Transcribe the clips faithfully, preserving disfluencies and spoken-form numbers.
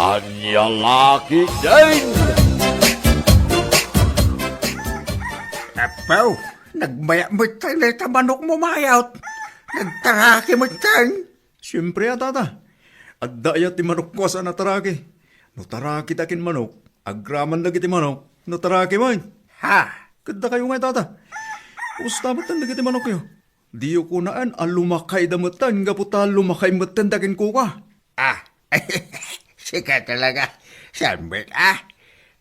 Ania la ketdin? Apo, nagmayat met dayta manokmo, Mayot. Nagtaraki met. Siempre a, tata. Adda aya ti manokko a saan a taraki? No tarakita ken manok, agraman dagiti manok no taraki met. Ha? Ket dakayo ngay, tata? Kumusta metten dagiti manokyo? Diyo kunaen a lumakayda metten gapu ta lumakay metten da kenkuka. Ah, sika talaga. Saan met, ah?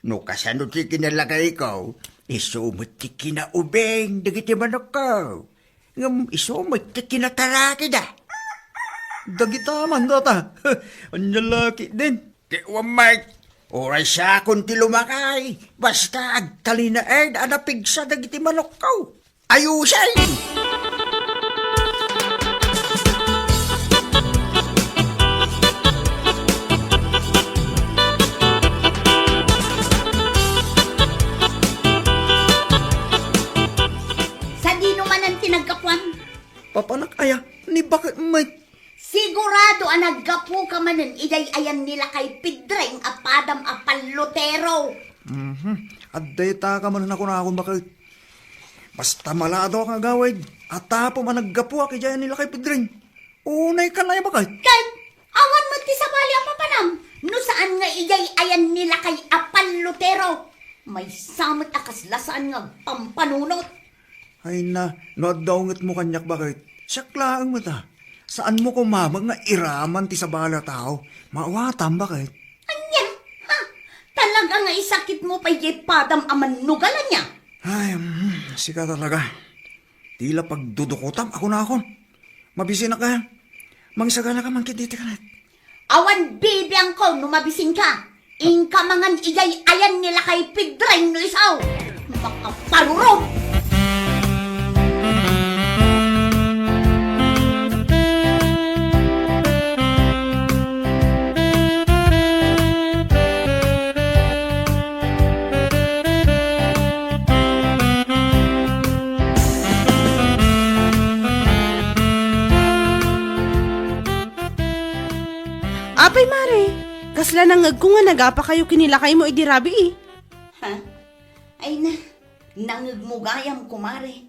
No kasano ti kinalakayko, isu met ti kinaubing dagiti manokko. Ngem isu met ti kinatarakida. Dagita man, tata. Ania la ketdin? Ti ummay, uray siakon ti lumakay, basta agtalinaed a napigsa dagiti manokko. Ayusen! Sadino manen ti naggapuam? Papanak aya, ni baket met. Sigurado a naggapuka manen idiay ayan ni Lakay Pedring a padam a pallutero. Mhm. Adda itaka manen a kunakon, baket. Basta maladaw nga agawid, a tapom a naggapuak idiay ayan ni Lakay Pedring. Unay kan aya, baket. Ket, awan met ti sabali a papanam, no saan nga idiay ayan ni Lakay a pallutero. Maysa met a kasla saan nga agpampanunot. Ay na, no adda ungetmo kaniak, baket? Siak laeng met a. Saanmo kumamek nga iraman ti sabali a tao. Maawatam, baket? Ania? Ha? Talaga nga isakitmo pay diay padam a mannugal, ania? Ay, mm, sika talaga. Tila pagdudukotam a kunakon. Mabisinak a. Mangsaganaka man ketdi ti kanet. Awan bibiangko no mabisinka. Inka mangan idiay ayan ni Lakay Pedring no isu. Makaparurom! Apay, mare, kasla nangngegko nga nagapakayo ken ni lakaymo idi rabii. Ha? Ay na, nangngegmo gayam, kumare.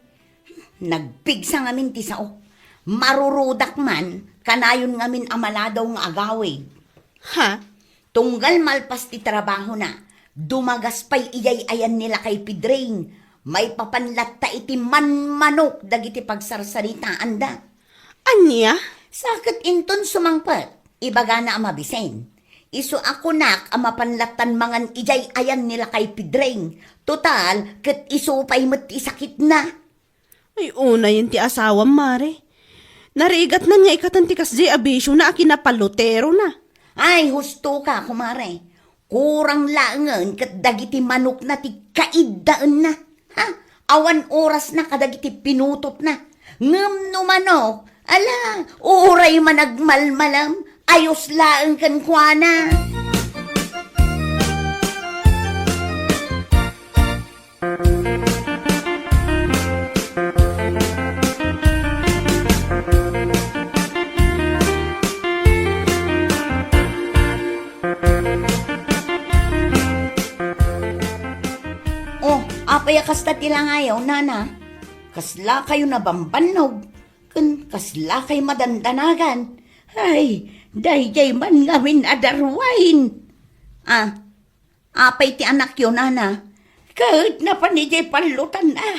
Nagpigsa ngamin ti sao. Marurudak man, kanayon ngamin a maladaw nga agawid. Ha? Tunggal malpas ti trabahona, dumagas pay idiay ayan ni Lakay Pedring. Maipapan latta iti manmanok dagiti pagsarsaritaanda. Ania? Sa ket inton sumangpet, ibagana a mabisin. Isu a kunak a mapan lattan mangan idiay ayan ni Lakay Pedring. Total, ket isu pay met ti sakitna. Ay, unayen ti asawam, mare. Narigatnan nga ikatan ti kasdiay a bisiona a kinapalluterona. Ay, husto ka, kumare. Kurang laengen ket dagiti manokna ti kaiddaenna. Ha? Awan orasna kadagiti pinutotna. Ngem no manok, ala, uray managmalmalam, ayos laeng kenkuana. Oh, apay a kasta ti langayo, nana? Kasla kayo nabambannog, ken kasla kay madandanagan. Ay, daydiay man ngamin a darwain. Ah, apay ti anakyo, nana? Ket napan idiay pallutan a.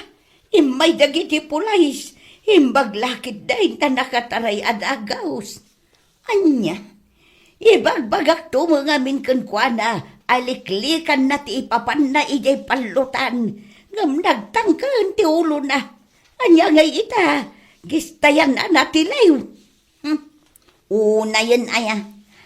Immay dagiti pulis, imbag la ketdi ta nakataray a dagus. Ania? Ibagbagakto met ngamin kenkuana a liklikanna ti ipapanna idiay pallutan, ngem nagtangken ti ulona. Ania ngay ita? Gistayan a natiliw. Hmm. Unayen aya,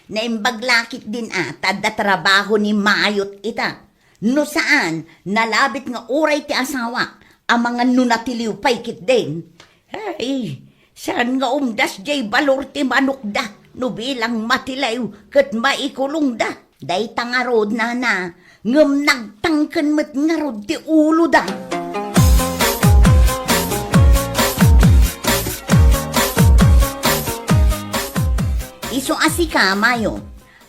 naimbag la ketdin a ta adda trabaho ni Mayot ita. No saan, nalabit nga uray ti asawak a mangan no natiliw pay ketdin. Ay, saan nga umdas diay balor ti manokda no bilang matiliw ket maikulongda. Dayta ngarud, nana, ngem nagtangken met ngarud ti uloda. Isu a sika, Mayo,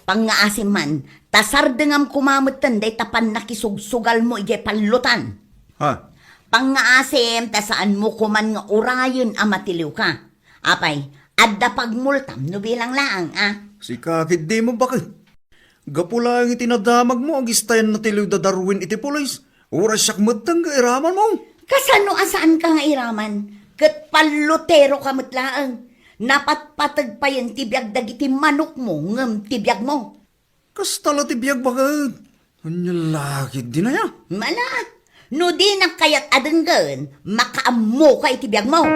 Pangngaasim man, ta sardengam koma metten dayta pannakisugsugalmo idiay pallutan. Ha? Pangngaasim ta saanmo koman nga urayen a matiliwka. Apay, adda pagmultam no bilang laeng, a? Sika ketdi, Ma'am Baket. Gapu laeng iti nadamagmo, agistay a natiliw da Darwin iti pulis, uray siak metten nga iramanmo. Kasano a saanka nga iraman? Ket palluteroka met laeng. Napatpateg payen ti biag dagiti manokmo ngem ti biagmo. Kasta la ti biag, Baket. Ania la ketdin aya? Mala, no dinak kayat a denggen, makaammoka iti biagmo.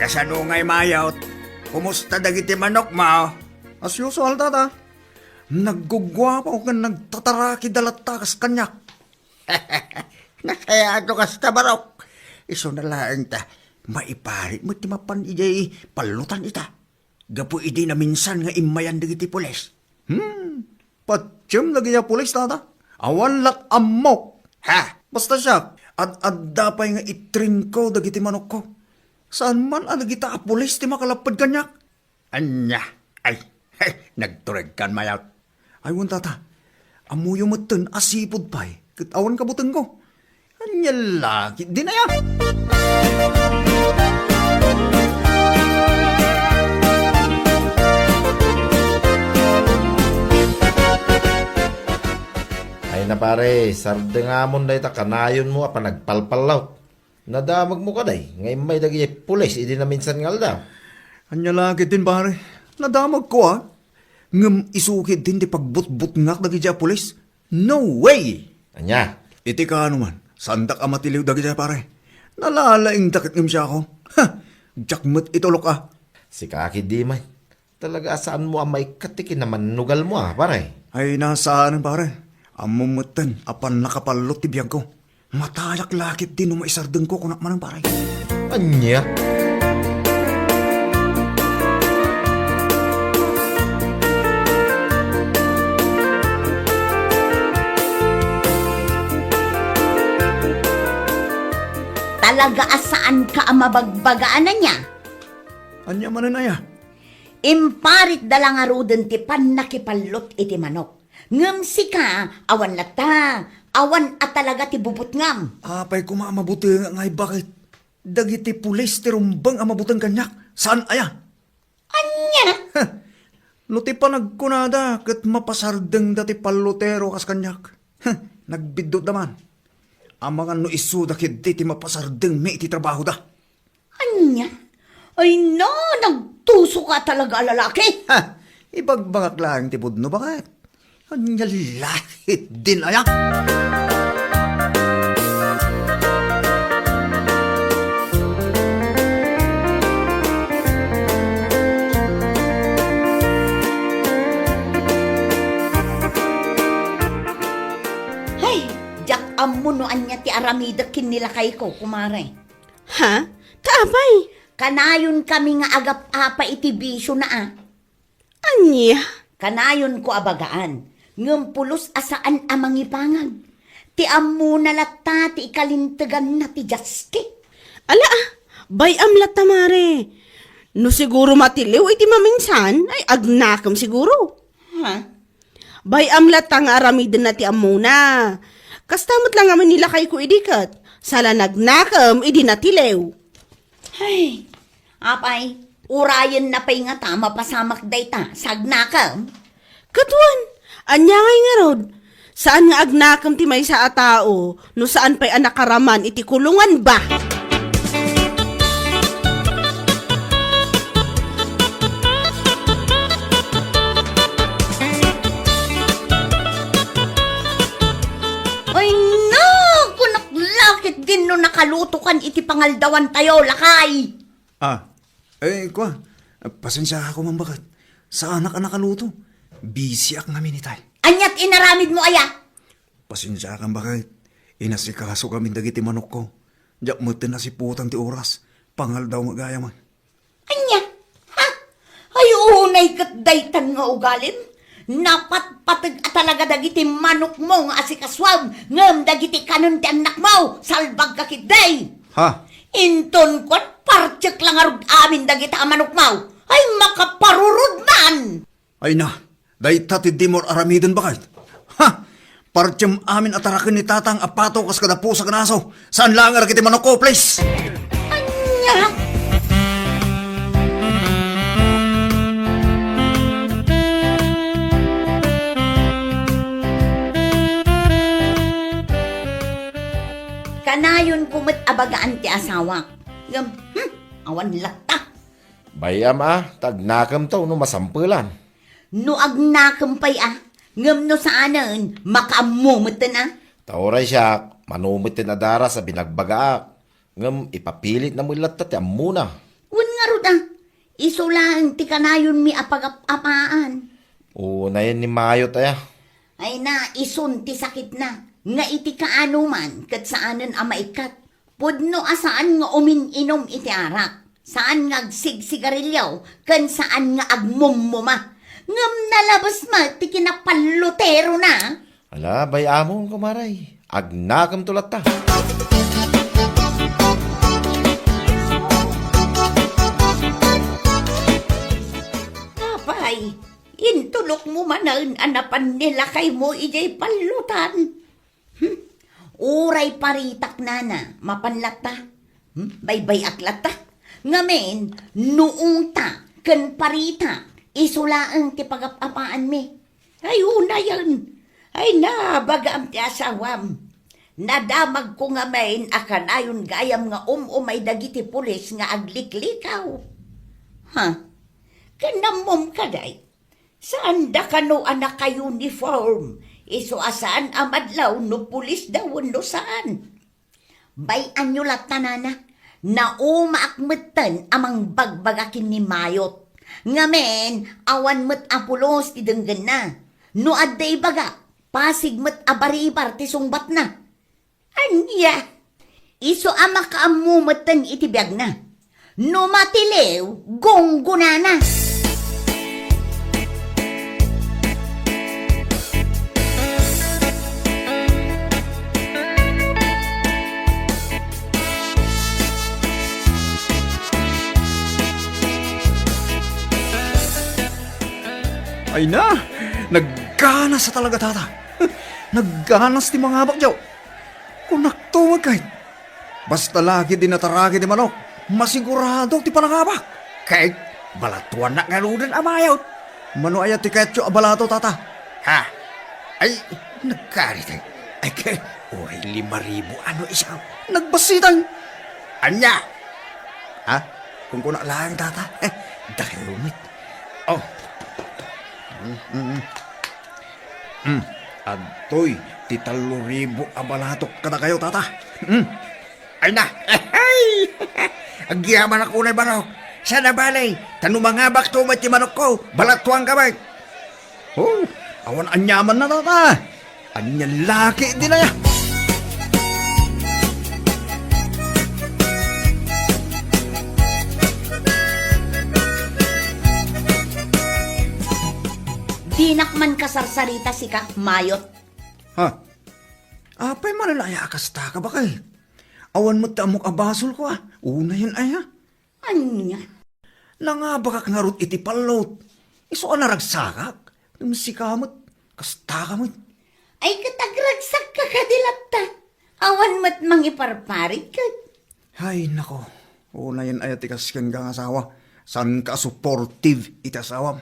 Kasano ngay, Mayot? Kumusta dagiti manokmo? As usual, Tata. Nagguguapo ken nagtataraki da latta kas kaniak. Nasayaat no kasta, Barok. Isuna laeng ta maiparit met ti mapan idiay pallutan ita. Gapu idi naminsan nga immayan dagiti pulis. Hmm, patiem dagiti a pulis, Tata. Awan lat ammok. Ha? Basta siak, ad-adda pay nga itrinko dagiti manokko. Saan man a dagita a pulis ti makalapped kaniak? Ania? Ay, ay, nagturegkan, Mayot. Ay, wen, Tata. Ammoyo metten a sipud pay ket awan kabutengko. Ania la ketdin aya? Ay na, pare, sardengamon dayta kanayonmo a panagpalpallawt. Nadamagmo kadi nga immay dagiti pulis idi naminsan nga aldaw? Ania la ketdin, pare? Nadamagko, a. Ngem isu ketdin ti pagbutbutngak dagiti a pulis. No way! Ania? Iti kaano man, saandak a matiliw dagiti, pare. Nalalaingda ket ngem siakon. Ha! Diak met itulok, a. Sika ketdi man. Talaga a saanmo a maikkat ti kinamannugalmo, a, pare? Ay, na saanen, pare. Ammom metten a pannakapallot ti biagko. Matayak la ketdi no maisardengko, kunak manen, pare. Ania? Talaga a saanka a mabagbagaan, ania? Ania manen aya? Imparitda la ngaruden ti pannakipallot iti manok. Ngem sika, awan latta, awan a talaga ti bubutngam. Apay koma a mabutengak ngay, Baket? Dagiti pulis ti rumbeng a mabuteng kaniak. Saan aya? Ania? Heh, no ti panagkunada ket mapasardengda ti pallotero kas kaniak. Heh, nagbiddutda man. Amangan no isuda ketdi ti mapasardengmi iti trabahoda. Ania? Ay na, nagtuso ka talaga a lalaki! Ha! Ibagbagak laeng ti pudno, Baket. Ania la ketdin aya? Hay, diak ammo no ania ti aramidek ken ni lakayko, kumare. Ha? Ta apay? Kanayonkami nga agap-apa iti bisiona, a. Ania? Kanayonko a bagaan, ngem pulos a saan a mangipangag. Ti ammona latta ti ikalinteganna ti diaske. Ala, bay-am latta, mare. No siguro matiliw iti maminsan, ay agnakem siguro. Ha? Bay-am latta nga aramidenna ti ammona. Kasta met la ngamin ni lakayko idi ket, sala nagnakem idi natiliw. Ay, apay, urayenna pay ngata mapasamak dayta, sagnakem? Ket wen, ania ngay ngarud? Saan nga agnakem ti maysa a tao no saan pay a nakaraman iti kulungan ba? Ay na, kunak la ketdin no nakalutokan iti pangaldawantayo, lakay. Ah, eh, kua, pasensiaak man, Baket. Saanak a nakaluto. Bisiak ngamin itay. Ania ti inaramidmo aya? Pasensiakan, Baket. Inasikasokamin dagiti manokko. Diak metten nasiputan ti oras. Pangaldaw met gayam. Ania? Ha? Ay, unay ket daytan nga ugalim? Napatpateg a talaga dagiti manokmo nga asikasuam, ngem dagiti kanen ti annakmo, salbagka ketdi. Ha? Inton kuan, partek la ngarud amin dagita a manokmo. Ay, makaparurod man! Ay na, dayta ti dimo aramiden, baket. Ha! Partiem amin a taraken ni Tatang a pato kas kada pusa ken aso. Saan laeng a dagiti manokko, please! Ania? Kanayonko met a bagaan ti asawak. Ngem, hmm, awan latta. Bay-am a, ta agnakemto no masampelan. No agnakem pay a, ngem no saanen, makaammo metten a. Ta uray siak, mano metten a daras a binagbagaak. Ngem ipapilit na met latta ti ammona. Wen ngarud a, isu laeng ti kanayonmi a pagap-apaan. Unayen ni Mayot aya. Ay na, isun ti sakitna, nga iti kaanoman ket saanen a maikkat. Pudno a saan nga umin-inum iti arak, saan nga agsigsigarilio, ken saan nga agmummuma. Ngem nalabes met ti kinapalloterona. Ala, bay-amon, kumare. Agnakemto latta. Apay, intulokmo manen a napan ni lakaymo idiay pallotan. Hmm? Uray paritak, nana, mapan latta. Hmm? Baybay-ak latta. Ngamin, no ungta ken parita, isu laeng ti pagap-apaanmi. Ay, unayen. Ay, nabagaam ti asawam. Nadamagko ngamin a kanayon gayam nga um-umay dagiti pulis nga agliklikaw. Ha? Ken ammom kadi? Saanda kano a naka-uniform, isu a saan a madlaw no pulisda wenno saan. Bay-anyo latta, nana, naumaak metten a mangbagbaga ken ni Mayot. Ngamin, awan met a pulos ti denggenna. No adda ibaga, pasig met a baribar ti sungbatna. Ania? Isu a makaammo metten iti biagna. No matiliw, gunggonana. Ay na, nagganas a talaga, tata. Nagganas ti mangabak, Joe. Kunakto met kay, basta la ketdi nataraki ti manok, masigurado ti panangabak. Kay, balatuannak ngaruden a Mayot. Mano aya ti kayatyo a balato, tata? Ha? Ay, nagkaritay. Ay, kay, uray lima ribu ano isaw. Nagbassitay. Ania? Ha? Kunkunak laeng, tata? Eh, dakayo met. Oh. Mm, mm, mm. Hmm, adtoy ti tallo ribu a balatok kadakayo, tata. Hmm. Ay na! Agyamanak unay, manok. Saan a bale, ta no mangabakto met ti manokko, balatuanka met. Oh, awan aniamanna, tata. Ania la ketdi aya? Dinak man kasarsarita sika, Mayot. Ha? Apay manen aya a kastaka, baket? Awan met ti ammok a basolko a. Unayen aya? Ania? Nangabakak ngarud iti pallot. Isu a naragsakak. Ngem sika met, kastaka met. Ay, ket agragsakka kadi latta. Awan met mangiparparit ket. Ay, nako. Unayen aya ti kas kenka nga asawa. Saanka a supportive iti asawam.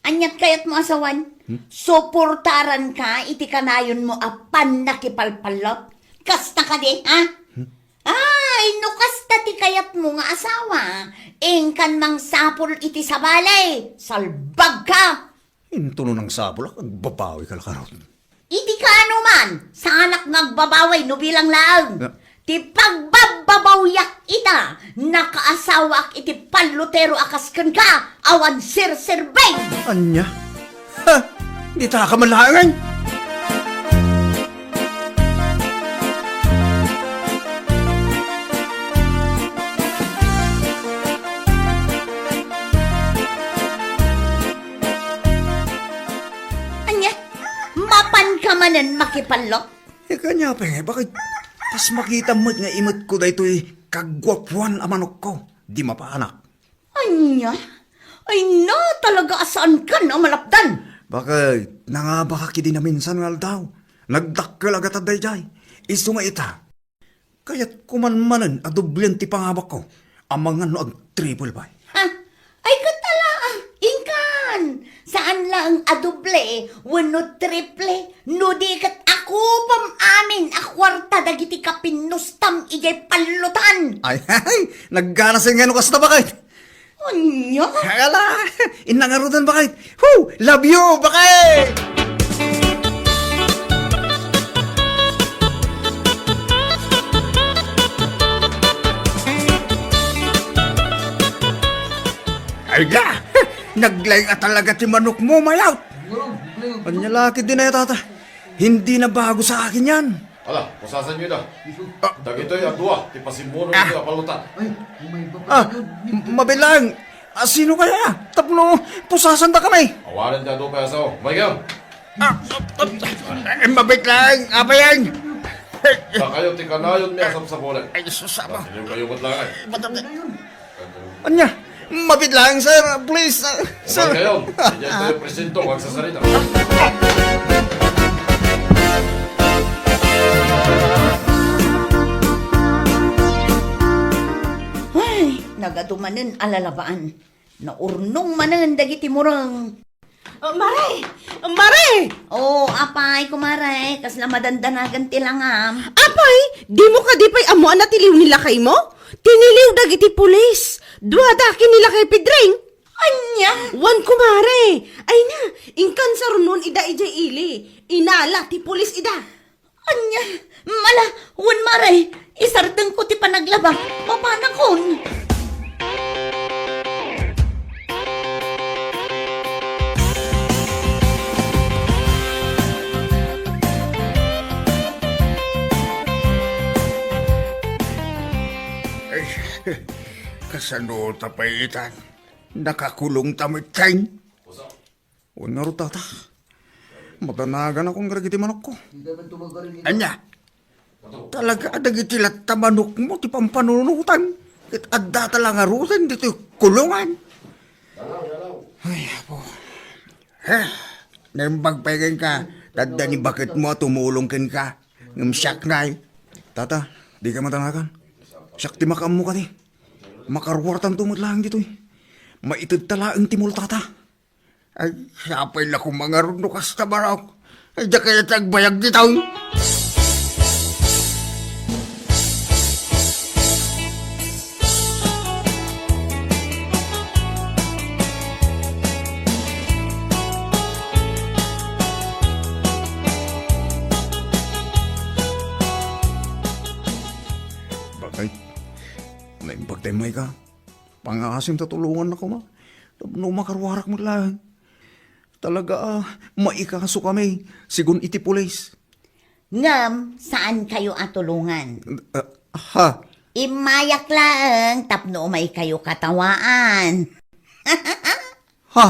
Aniat kayatmo a sawen? Hmm? Suportaranka iti kanayonmo a pannakipalpallot? Kasta kadi, ha? Hmm? Ay, no kasta ti kayatmo nga asawa, inkan mangsapul iti sabali. Salbagka! Intono nangsapulak, agbabawika la ngarud. Iti kaano man, saanak nga agbabawi no bilang laeng. Ah. Ti pagbabbabawiak ita, nakaasawaak iti pallotero a kas kenka, awan serserbeng. Ania? Ha! Ditaka man laeng, ay! Ania? manen makipallot? Eh, kanya pay, bakit? Kas makita met nga imetko daytoy kaguapuan a manokko. Di mapanak. Ania? Ay na, talaga a saankan a malapdan. Bakit? Nangabaka kidi naminsan nga aldaw. Nagdakkel a gatad dayjay. Isu nga ita. Kayat kuman manen a doblian ti pangabakko. Amangan no ag-triple pay. Ha? Ay, ket ala, ah, inkan! Saan laeng a doble wenno triple, no di ket akupam amin a kuarta dagiti kapinnustam idiay pallotan. Ay, ay, nagganasay nga no kasta bakit? Ania? Ala, inna ngaruden bakit? Who? Love you, bakit? Ay da! Naglaing a talaga ti manokmo, Mayaw! Ania la ketdin aya, tata? Hindi na bago sa akin yan. Ala, pusasanyo ida. Ah. Dagitoy a dua ti pasimmuno Ah. ditoy a pallotan. Ay, umay ba Ah, pala yun? m-, mabilang. Ah, sino kaya? Tapno, pusasanda kami. Awanen ti adu pay a sao. Michael! Ah, ah, ah, eh, mabit lang, apayan. Dakayo ti kanayon mi a sapsabulen. Ay, sus, ama. Basiliw kayo met lang, eh. Ba't ang Anya, mabit lang, sir. Please, uh, sir. Umalis kayo. Diyan tayo presinto, magsasarita. Ay, nagadu manen a lalabaan. Naurnong manen dagiti mureng. Oh, Mare! Mare! Oh, apay, kumare, kasla madandanagan ti langam. Apay, dimo kadi pay ammo a natiliw ni lakaymo? Tiniliw dagiti pulis. Duada ken ni Lakay Pedring. Ania? Wen, kumare. Ay na, inkan sarunon ida idiay ili. Inala ti pulis ida. Ania? Ala, wen, mare, isardengko ti panaglaba. Mapanakon. Ay, kasano ta pay itan? Nakakulong ta met, Cheng? Wen ngarud, tata. Madanaganakon kadagiti manokko. Ania? Talaga a dagiti latta manokmo ti pampanunotan. Ket adda ta la ngaruden ditoy kulongan. Ay, apo. Heh, naimbag pay kenka, ta adda ni baketmo a tumulong kenka. Ngem siak ngay. Tata, dika madanagan. Siak ti makaammo kadi. Makaruartanto met laeng ditoy. Maited ta laeng ti multata. Ay, sapay la koma ngarud no kasta, barok. Ay, diak kayat agbayag ditoy. Bakit? Naimbag tayo, Micah. Pangaasim ta tulongannaka koma. Tapno makaruarak met laeng. Talaga a, maikaso kami, sigun iti pulis. Ngem, saan kayo a tulongan. Ah, ha? Immayak laeng tapno umay kayo katawaan. Ha?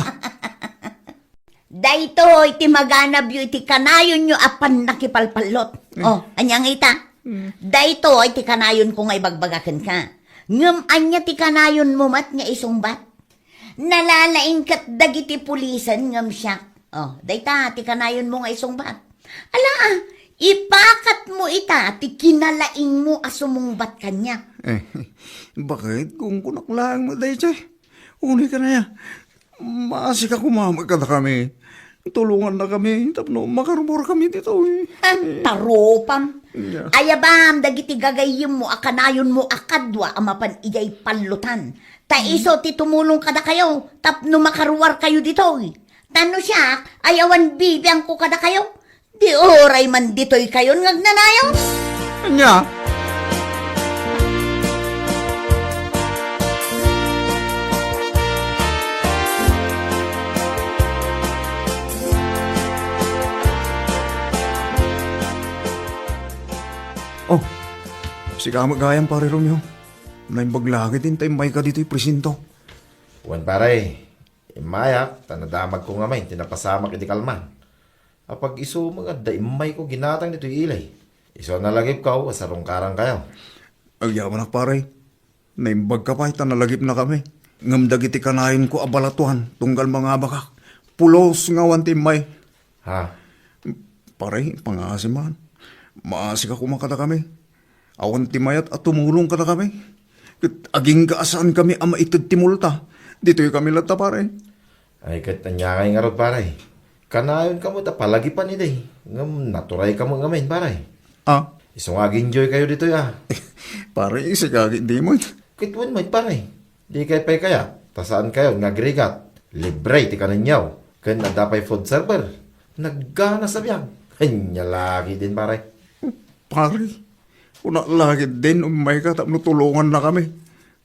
Daytoy ti maganabyo iti kanayonyo a pannakipalpallot. Mm. Oh, ania nga ita? Mm. Daytoy ti kanayonko nga ibagbaga kenka. Ngem ania ti kanayonmo met nga isungbat? Nalalaing ket dagiti pulisen ngem siak. Oh, dayta ti kanayonmo nga isungbat. Ala, ah, ipakatmo ita ti kinalaingmo a sumungbat kaniak. Eh, bakit? Kunkunak laeng met daytoy. Unay kaniak. Maasika koma met kadakami. Tulongannakami tapno makaruar kami ditoy. Ah, tarupam. Yeah. Ayabam dagiti gagayyemmo a kanayonmo a kadua a mapan idiay pallotan. Ta isu ti tumulong kadakayo tapno makaruarkayo ditoy. Ta no siak, ay awan bibiangko kadakayo. Di uray man ditoy kayon nga agnanayon. Ania? Oh, sika met gayam, Pare Romeo. Naimbag la ketdin ta immayka ditoy presinto. Wen, pare. Immayak, ta nadamagko ngamin ti napasamak idi kalman. Apag-isu met nga adda immayko ginatang ditoy ili. Isu a nalagipko a sarungkarankayo. Agyamanak, pare. Naimbagka pay ta nalagipnakami. Ngem dagiti kanayonko a balatuan tunggal mangabakak, pulos nga awan ti immay. Ha? Pare, pangngaasim man. Maasika koma kadakami. Awan ti mayat a tumulong kadakami. Ket agingga a saankami a maited ti multa. Ditoykami latta, pare. Ay, ket ania ngay ngarud, pare? Kanayon kamo ta palagipan idi. Ngem naturay kamo ngamin, pare. Ah? Isu nga aginjoykayo ditoy, ah. Pare, sika agidimon. Ket wen met, pare. Dikay pay kayat, ta saankayo nga agrigat. Libre ti kanenyo. Ken adda pay food server. Nagganas a biag. Ania la ketdin, pare. Pare, kuna la ketdin, ummayka tapno tulongannakami.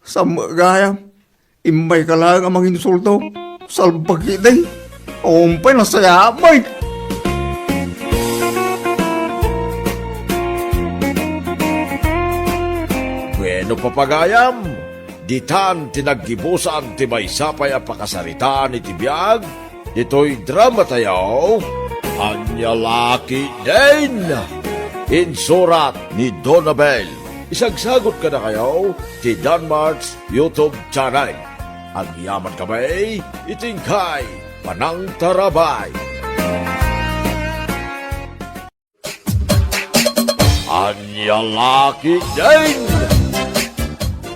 Sammo gayam. Immayka laeng a manginsulto. Salbag ketdi. Umpay, nasayaat met. Bueno, papagayam, ditan ti naggibusan ti maysa pay a pakasaritaan iti biag ditoy dramatayo, Ania la ketdin. Insurat ni Donabel. Isagsagut kadakayo ti Danmart's YouTube channel. Agyamankami iti inkay panangtarabay. Ania la ketdin.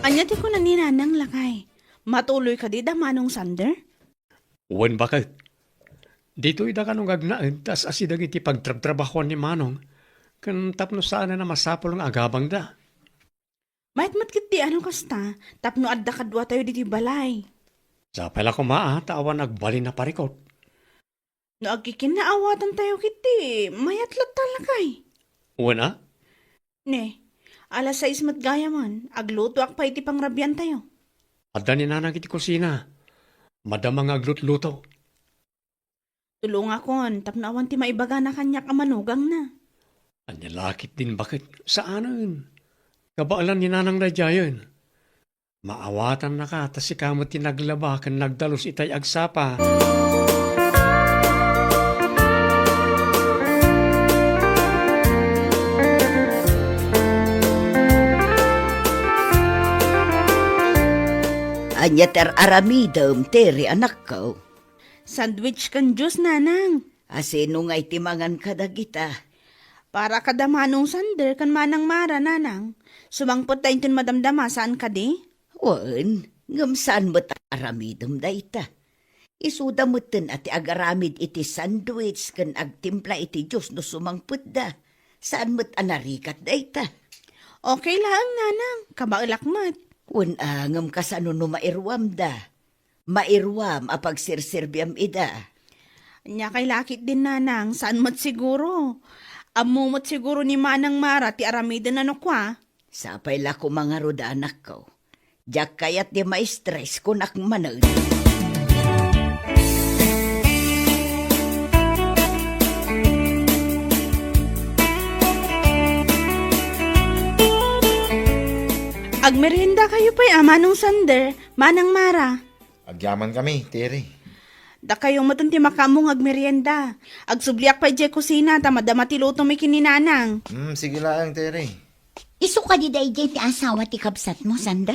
Ania ti kuna ni Nanang, lakay? Matuloy kadi da Manong Sander? Wen, baket. Ditoy da kano nga agnaed ta as-asi dagiti pagtrabtrabahoan ni Manong, ken tapno saanen a masapul nga agabangda. Mayat met ketdi a no kasta, tapno adda kaduatayo ditoy balay. Sapay la koma a ta awan agbalin a parikut. No agkikinnaawatantayo ketdi, mayat latta, lakay. Wen a? Ne, alas sais met gayamen, aglutoak pay iti pangrabiantayo. Adda ni Nanang iti kusina. Madama nga aglutluto. Tulongakon tapno awan ti maibagana kaniak a manugangna. Ania la ketdin, baket? Saanen. Kabaelan ni Nanang daydiayen. Maawatannaka ta sika met ti naglaba ken nagdalus itay agsapa. Ania ti ar-aramidem, Tere, anakko? Sandwich ken juice, Nanang. A, sino ngay ti mangan kadagita? Para kada Manong Sander ken Manang Mara, Nanang. Sumangpet ta inton madamdama, saan kadi? Wen, ngem saan met a aramidem dayta. Isuda metten a ti agaramid iti sandwich ken agtimpla iti juice no sumangpetda. Saan met a narigat dayta. Okay laeng, Nanang. Kabaelak met. Wen a, ngem kasano no mairuamda? Mairuam a pagsirserbiam ida. Ania kay la ketdin, Nanang, saan met siguro. Ammo met siguro ni Manang Mara ti aramiden a no kua. Sapay la koma ngarud, anakko. Diak kayat ti ma-stress, kunak manen. Agmeriendakayo pay a, Manong Sander, Manang Mara. Agyamankami, Tere. Dakayo metten ti makaammo nga agmerienda. Agsubliak pay idiay kusina ta madama ti lutomi ken ni Nanang. Hmm, sige laeng, Tere. Isu kadi daydiay ti asawa ti kabsatmo, Sander?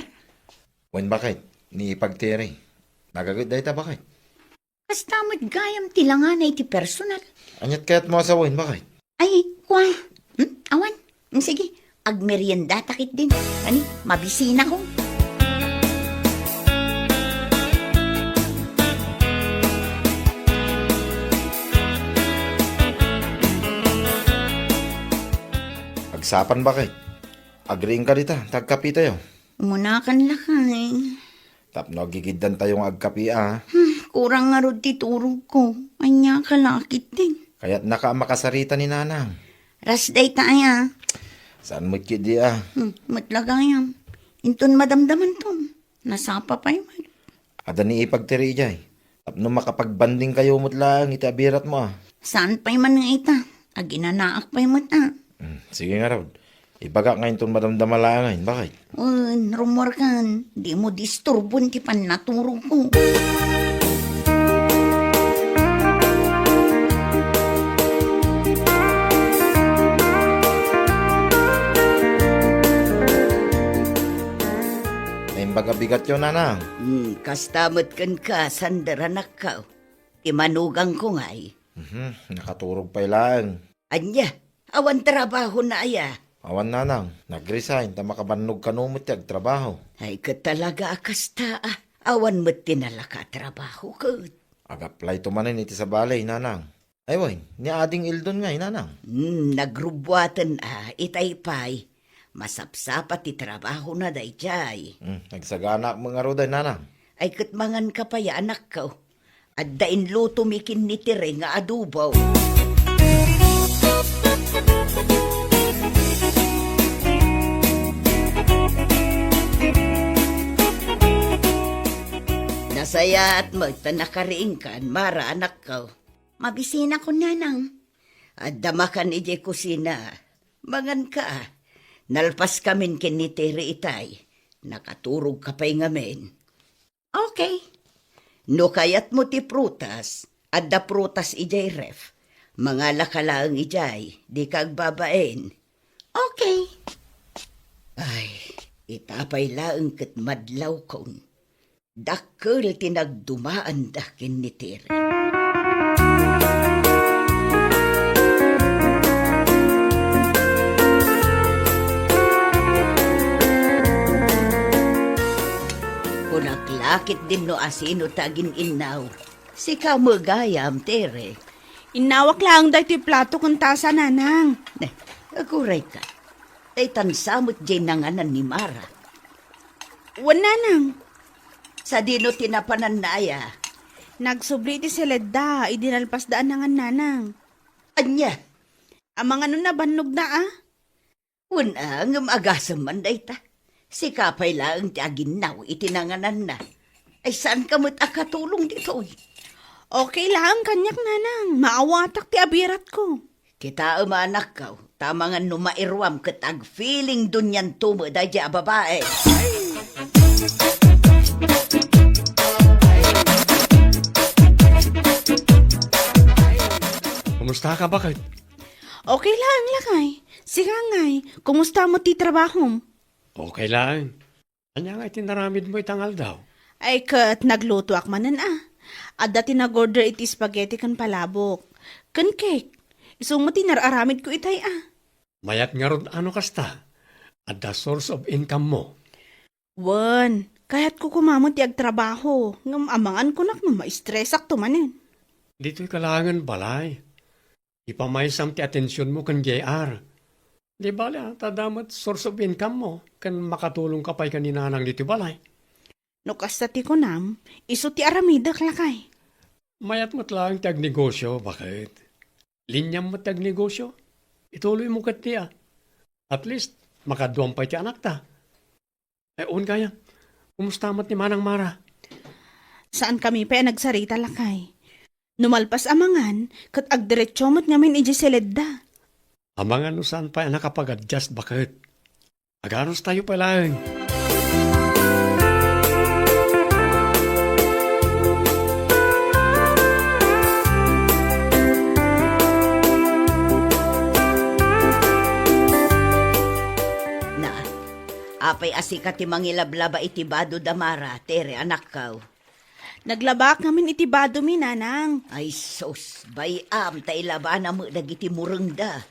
Wen, baket, ni Ipag, Tere. Nagaget dayta, baket. Kasta met gayam ti langana iti personal. Aniat kayatmo a sawen, baket? Ay, kua. Hmm? Awan. Hmm, sige, agmeriendata ketdin. Ani, mabisinako. Agsapan, baket. Agriingka dita, ta agkapitayo. Umunakan lakay. Tapno agigiddantayo nga agkapi a. Hmm, kurang ngarud ti turogko. Ania ka la ketdin? Kayatnaka a makasarita ni Nanang. Ras dayta aya. Saan met ketdi a? Hmm, met la gayam. Inton madamdamanton, nasapa pay met. Adda ni Ipag, Tere, idiay. Tapno makapagbandingkayo met laeng iti abiratmo a. Saan pay man nga ita? Aginanaak pay met a. Hmm, sige ngarud. Ibagak nga inton madamdama laengen, baket? Wen, rummuarkan. Dimo disturbon ti pannaturogko. Agabigatyo, nanang. Hmm, kasta met kenka, Sander, anakko. Ti manugangko ngay. Mhm, nakaturog pay laeng. Ania, awan trabahona aya? Awan, nanang. Nag-resign ta makabannog kano met ti agtrabaho. Ay, ket talaga a kasta, a. Awan met ti nalaka a trabaho, ket. Ag-apply to manen iti sabali, nanang. Ay, wen, ni Ading Eldon ngay, nanang. Hmm, nagrubbuaten a, itay pay. Masapsapa ti trabahona daydiay. Hmm, nagsaganaak met ngaruden, nanang. Ay, ket manganka pay, anakko. Adda inlutomi ken ni Tere nga adobo. Nasayaat met ta nakariingkan, Mara, anakko. Mabisinakon, nanang. Adda makan idiay kusina. Manganka. Nalpaskamin ken ni Tere itay. Nakaturogka pay ngamin. Okay. No kayatmo ti prutas, adda prutas idiay ref. Mangalaka laeng idiay, dika agbabain. Okay. Ay, ita pay laeng ket madlawkon. Dakkel ti nagdumaanda ken ni Tere. Kunak la ketdin no asino ti agin-innaw. Sika met gayam, Tere. Innawak laeng daytoy plato ken tasa, nanang. Ne, agurayka. Tay tansa met diay nanganan ni Mara. Wen, nanang. Sadino ti napananna aya? Nagsubli iti Seledda idi nalpasda a nangan, nanang. Ania? Amangan no nabannogna a? Wen a, ngem agasem man dayta. Sika pay laeng ti aginnaw iti nangananna. Ay, saanka met a katulong ditoy? Okay laeng kaniak, nanang. Maawatak ti abiratko. Kitaem a, anakko, ta amangan no mairuam ket agfeeling dunianto met daydiay a babai. Kumustaka, baket? Okay laeng, lakay. Sika ngay, kumusta met ti trabahom? Okay laeng. Ania ngay ti naramidmo ita nga aldaw? Ay, ket naglutoak manen a. Adda ti nag-order iti spaghetti ken palabok. Ken cake. Isu met ti nar-aramidko itay a. Mayat ngarud a no kasta. Adda source of income mo. Wen, kayatko koma met ti agtrabaho. Ngem amangan kunak no maistresak to manen. Ditoy ka laengen balay. Ipamaysam ti atensionmo ken J R. Di bale, a, ta adda met source of income mo, ken makatulongka pay ken ni nanang ditoy balay. No kasta ti kunam, isu ti aramidek, lakay. Mayat met laeng ti agnegosio, baket. Liniam met ti agnegosio. Ituloymo ketdi a. At least, makaduam pay ti anakta. Eh, on kaya. Kumusta met ni Manang Mara? Saankami pay a nagsarita, lakay. No malpas a mangan, ket agdiretso met ngamin idiay Seledda. Amangan no saan pay a nakapagadjust, baket. Aganustayo pay laeng. Na, apay a sika ti mangilablaba iti bado da Mara, Tere, anakko? Naglabaak ngamin iti badomi, nanang. Ay sus, bay-am ta ilabana met dagiti murengda.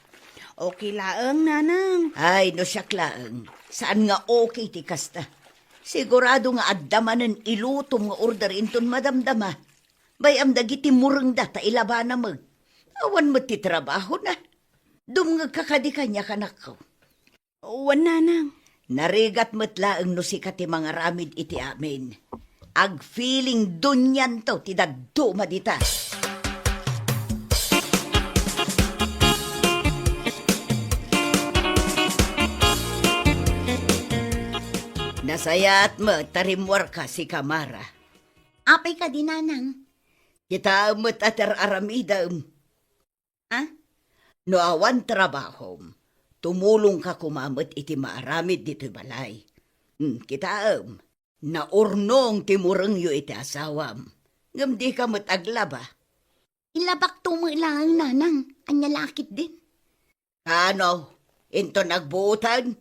Okay laeng, nanang. Ay, no siak laeng, saan nga okay ti kasta. Sigurado nga adda manen ilutom nga order inton madamdama. Bay-am dagiti murengda ta ilabana met. Awan met ti trabahona. Dumngegka kadi kaniak, anakko. Wen, nanang. Narigat met laeng no sika ti mangaramid iti amin. Agfeeling dunianto ti dadduma dita. Nasayaat met ta rimmuarka, sika Mara. Apay kadi, nanang? Kitaem met a ti ar-aramidem. Ha? No awan trabahom, tumulongka koma met iti maaramid ditoy balay. Hmm, kitaem, naurnong ti murengyo iti asawam, ngem dika met aglaba. Ilabakto met laeng, nanang, ania la ketdin? Kano, inton agbuotan?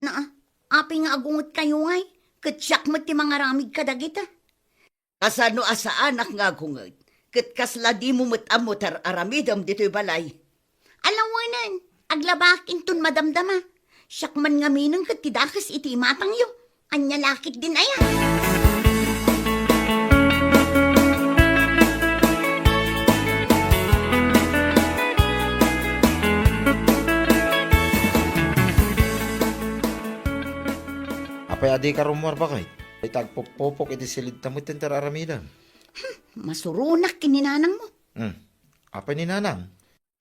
Na, apay nga agungetkayo ngay? Ket siak met ti mangaramid kadagita. Kasano a saanak nga agunget? Ket kasla dimo met ammo ti ar-aramidem ditoy balay? Alawanen, aglabak inton madamdama. Siak man ngamin ket ti dakes iti imatangyo. Ania la ketdin aya? Apay a dika rummuar, baket? Dayta agpuppupok iti silidta met ti ar-aramidem. Hmm, masuronak ken ni nanangmo. Hmm. Apay ni nanang?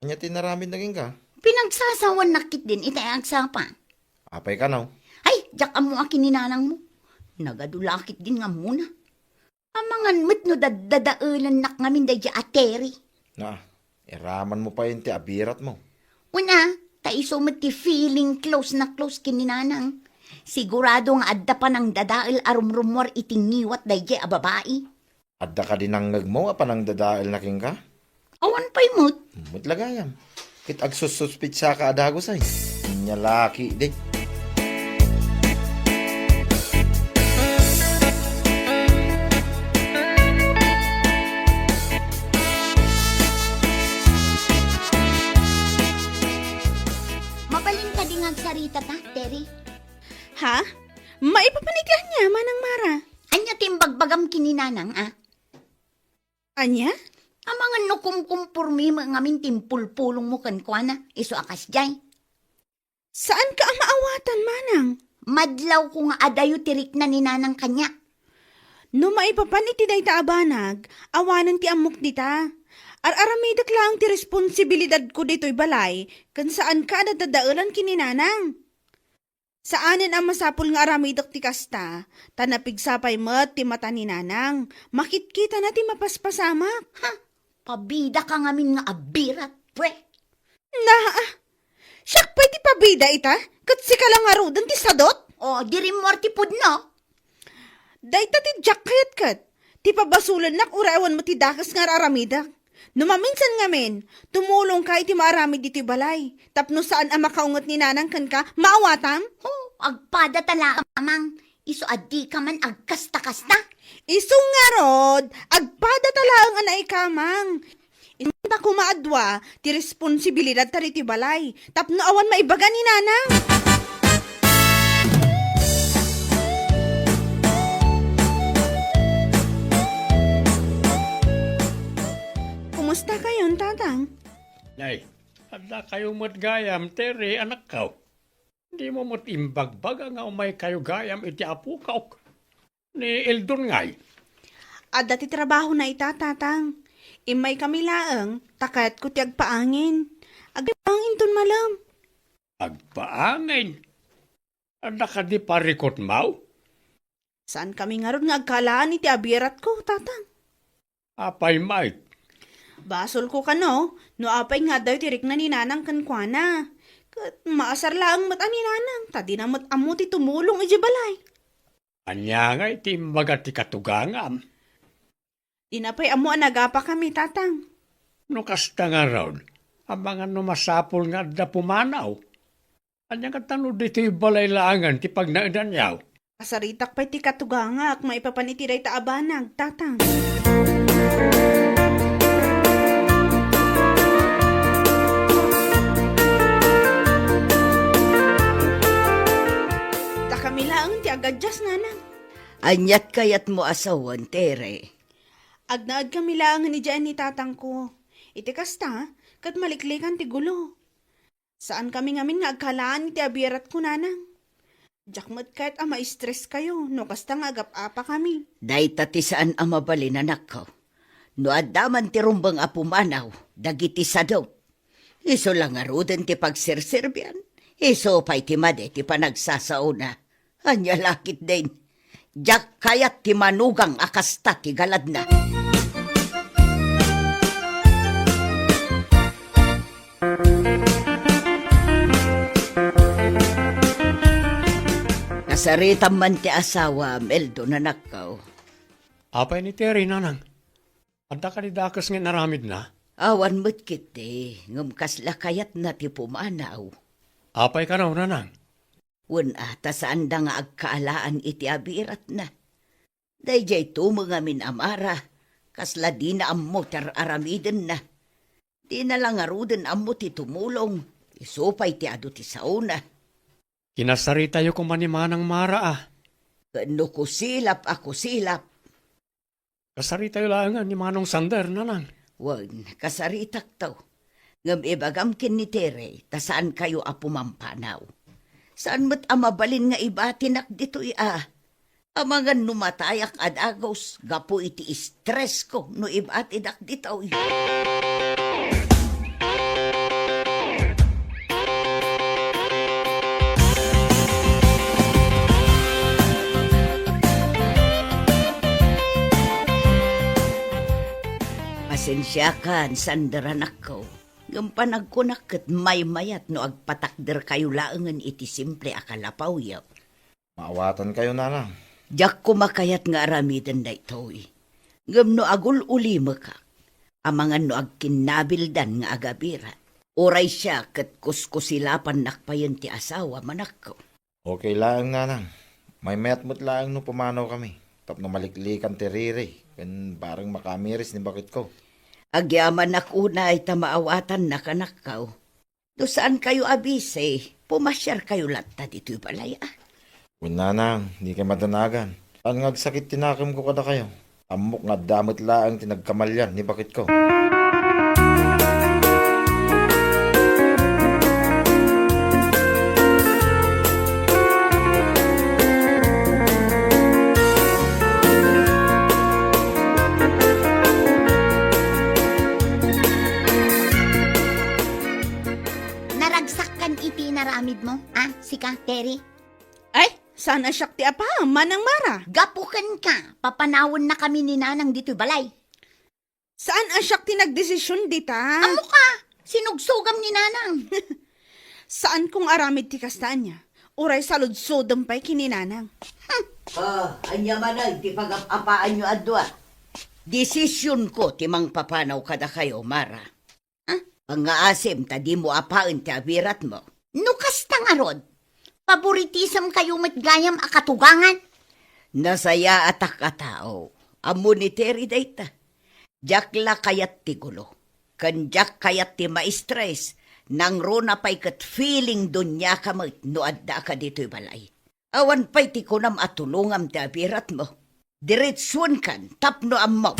Ania ti inaramidna kenka? Pinagsasawannak ketdin iti agsapa. Apay kano? Ay, diak ammo a ken ni nanangmo. Nagadu la ketdin nga ammona. Amangan met no daddadaelennak ngamin daydiay a Terry. Na, iramanmo pay ti abiratmo. Una, ta isu met ti feeling close na close ken ni nanang. Sigurado nga adda panangdadael a rumrummuar iti ngiwat daydiay a babai. Adda kadi nangngegmo a panangdadaelna kenka? Awan pay met. Met la gayam. Ket agsussuspitsaka a dagus ay. Ania la ketdi. Mabalin kadi nga agsaritata, Terry? Ha? Maipapan iti ania, Manang Mara? Ania ti imbagbagam ken ni nanang, a? Ania? Amangan no kumkumpormi met ngamin ti impulpulongmo kenkuana, isu a kasdiay. Saanka a maawatan, manang. Madlawko nga adayo ti rikna ni nanang kaniak. No maipapan iti dayta a banag, awanen ti ammok dita. Ar-aramidek laeng ti responsibilidadko ditoy balay, ken saanka a daddadaelan ken ni nanang. Saanen a masapul nga aramidek ti kasta, ta napigsa pay met ti mata ni nanang. Makitkitana ti mapaspasamak. Ha? Pabidaka ngamin nga abirat, pwe? Naa, siak pay ti pabida ita, ket sika la ngaruden ti sadot? O, di rimmuar ti pudno. Dayta ti diak kayat ket, ti pabasolennak uray awan met ti dakes nga ar-aramidek. No maminsan ngamin, tumulongka iti maaramid ditoy balay, tapno saan a makaunget ni nanang kenka, maawatam? O, agpadata laeng, Amang, isu a dika man agkasta-kasta. Isu ngarud, agpadata laeng a naikamang. Inta koma a dua ti responsibilidadta ditoy balay, tapno awan maibaga ni nanang. Kumusta kayon, Tatang? Nay, adda kayo met gayam, Terry, anakko. Dimo met imbagbaga nga umaykayo gayam iti apokok. Ni Eldon ngay? Adda ti trabahona ita, Tatang. Immaykami laeng, ta kayatko ti agpaangin. Agpaang inton malem. Agpaangin? Adda kadi parikutmaw? Saankami ngarud nga agkalaan iti abiratko, Tatang. Apay, Mike? Basolko kano, no apay nga addayo ti rikna ni Nanang kenkuana. Ket maasar laeng met a ni Nanang, ta dina met ammo ti tumulong idiay balay. Ania ngay ti imbaga ti katugangam? Dina pay ammo a nagapakami, Tatang. No kasta ngarud, amangan no masapul nga adda pumanaw. Ania ngata no ditoy balay laengen ti pagnaedanyo? Kasaritak pay ti katugangak maipapan iti dayta a banag, Tatang. Ta kami laeng ti agadias, Nanang. Aniat kayatmo a sawen, Tere? Agnaed kami laengen idiay ni tatangko. Iti kasta, ket maliklikan ti gulo. Saankami ngamin nga agkalaan iti abiratko, Nanang. Diak met kayat a ma-stress kayo no kasta nga agap-apakami. Dayta ti saan a mabalin, anakko. No adda man ti rumbeng a pumanaw dagiti sadop, isu la ngaruden ti pagserserbian, isu pay ti madi ti panagsasaona. Ania la ketdin, diak kayat ti manugang a kasta ti galadna. Nasaritam man ti asawam, Eldon, anakko. Apay ni Terry, Nanang? Adda kadi dakes nga inaramidna? Awan met ketdi, ngem kasla kayatna ti pumanaw. Apay kano, Nanang? Wen a, ta saanda nga agkaalaan iti abiratna. Daydiay to met ngamin a Mara, kasla dina ammo ti ar-aramidenna. Dina la ngaruden ammo ti tumulong, isu pay ti adu ti saona. Kinasaritayo koma ni Manang Mara a. Ken no kusilap a kusilap. Kasaritayo laengen ni Manong Sander, Nanang. Wen, kasaritakto. Ngem ibagam ken ni Tere, ta saankayo a pumampanaw. Saan met a mabalin nga ibatinak ditoy a. Amangan no matayak a dagus gapu iti stress ko no ibatidak ditoy. Pasensiakan, Sander anakko. Ngem panagkunak ket maymayat no agpatakderkayo laengen iti simple a kalapawyo. Maawatankayo, Nanang. Diak koma kayat nga aramiden daytoy. Ngem no agul-ulimekak, amangan no agkinnabildan nga agabirat. Uray siak ket kuskusilapannak payen ti asawa, manakko. Okay laeng, Nanang. Maymayat met laeng no pumanawkami tapno maliklikan ti riri ken bareng makamiris ni baketko. Agyamanak unay ta maawatannak, anakko. No saankayo a bisi, pumasiarkayo latta ditoy balay, a. Wen, Nanang, dikay madanagan. Saan nga agsakit ti nakemko kadakayo. Ammok nga adda met laeng ti nagkamalian ni baketko. Naragsak kan iti inaramidmo, a, sika, Terry? Ay, saan a siak ti apaam, Manang Mara? Gapu kenka, papanawennakami ni Nanang ditoy balay. Saan a siak ti nagdesisyon dita? Ammoka, sinugsogam ni Nanang. Saan kong aramid ti kasta ania. Uray saludsodem pay ken ni Nanang. O, ania manen ti pagap-apaanyo a dua? Desisyonko ti mangpapanaw kadakayo, Mara. A? Pangngaasim ta dimo apaen ti abiratmo. No kasta ngarud, paboritisemkayo met gayam a katugangan. Nasayaatak a tao. Ammo ni Terry dayta. Diak la kayat ti gulo. Ken diak kayat ti ma-stress. Nangruna pay ket feeling duniaka met no addaka ditoy balay. Awan pay ti kunam a tulongam ti abiratmo. Diretsuenkan tapno ammom.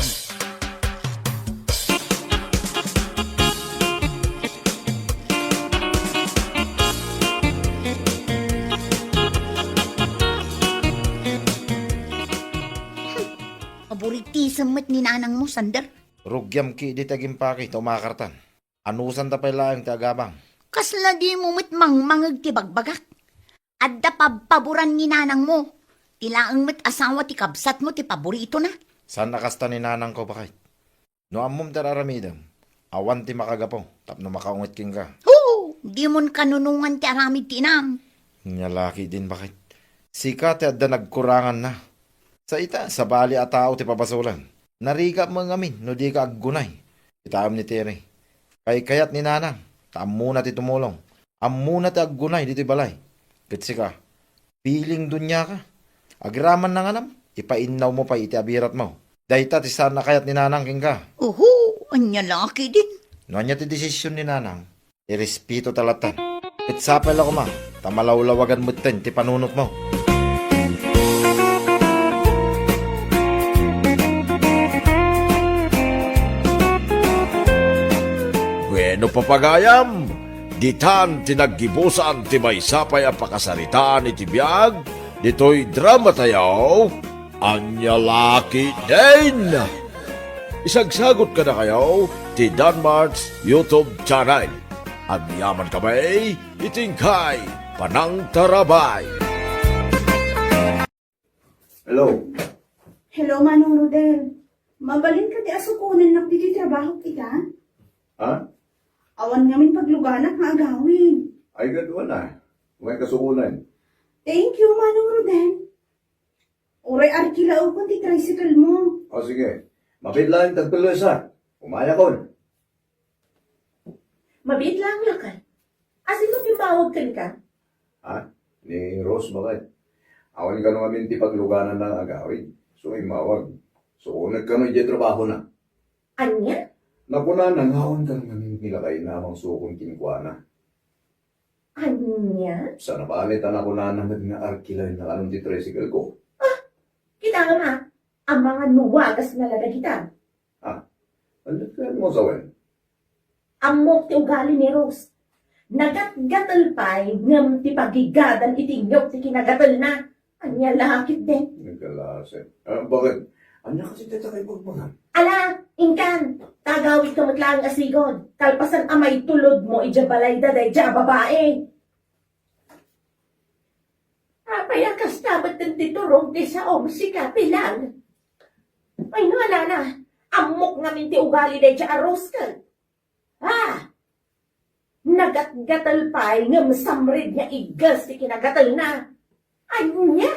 Paboritisem met ni nanangmo, Sander. Rugiam ketdi ti agimpaki ta umakartan. Anusanta pay laeng ti agabang. Kasla dimo met mangmangeg ti bagbagak? Adda pabpaboran ni nanangmo. Ti laeng met asawa ti kabsatmo ti paboritona. Saan a kasta ni nanangko, baket. No ammom ti ar-aramidem, awan ti makagapu tapno makaunget kenka. Hoo! Dimon kanunongan ti aramid ti inam. Nia la ketdin, baket. Sika ti adda nagkuranganna. Sa ita, sabali a tao ti pabasolan. Narigak met ngamin no dika aggunay. Kitaem ni Terry. Kaykayat ni nanang, ta ammona ti tumulong. Ammona ti aggunay ditoy balay. Ket sika, feeling duniaka. Agraman na nganam, ipainnawmo pay iti abiratmo. Dayta ti saan a kayat ni nanang kenka. Oho, ania la ketdin? No ania ti desisyon ni nanang, irespeto ta latta. Ket sapay la koma, ta malawlawagan metten ti panunotmo. Bueno, papagayam, ditan ti naggibusan ti maysa pay a pakasaritaan iti biag ditoy dramatayo. Ania la ketdin? Isagsagot kadakayo ti Danmart's YouTube channel. Agyamankami iti inkay panangtarabay. Hello. Hello, Manong Rodel. Mabalinka ti asukonennak ditoy trabahok ita? Ha? Awan ngamin pagluganak nga agawid. Ay, gaduan na. May kasukonan. Thank you, Manong Rodel. Uray arkilaekon ti tricycle mo. O, sige. Mabiit laeng tagpelesa. Umayakon. Mabiit laeng, lakay. Asino ti mawag kenka? Ha? Ni Rose, baket? Awan kano ngamin ti paglugananna nga agawid. So, immawag. So, nagkano idiay trabahona? Ania? Nakunana nga awan kano ngamin ti lakayna a mangsukon kenkuana. Ania? Sa nabali ta nakunana met nga arkilaenna kanon ti tricycle ko. Ah! Kita nga, amangan no wagasna la dagita. Ah, ania ti kayatmo sawen? Ammok ti ugali ni Rose. Nagatgatel pay ngem ti pagigadan iti ingngew ti kinagatelna. Ania la ketdin? Nagkalaset. Ah, baket? Ania kasi dayta kay bagbagan? Ala, inkan, ta agawidka met laeng a sigud. Kalpasan a maitulodmo idiay balayda daydiay a babai. Apay a kasta met ti turong ti saom, sika, Pilang? Ay, no, ala na. Ammok ngamin ti ugali daydiay a Rose ket. Ah! Nagatgatel pay ngem samrid nga igges ti kinagatelna. Ania?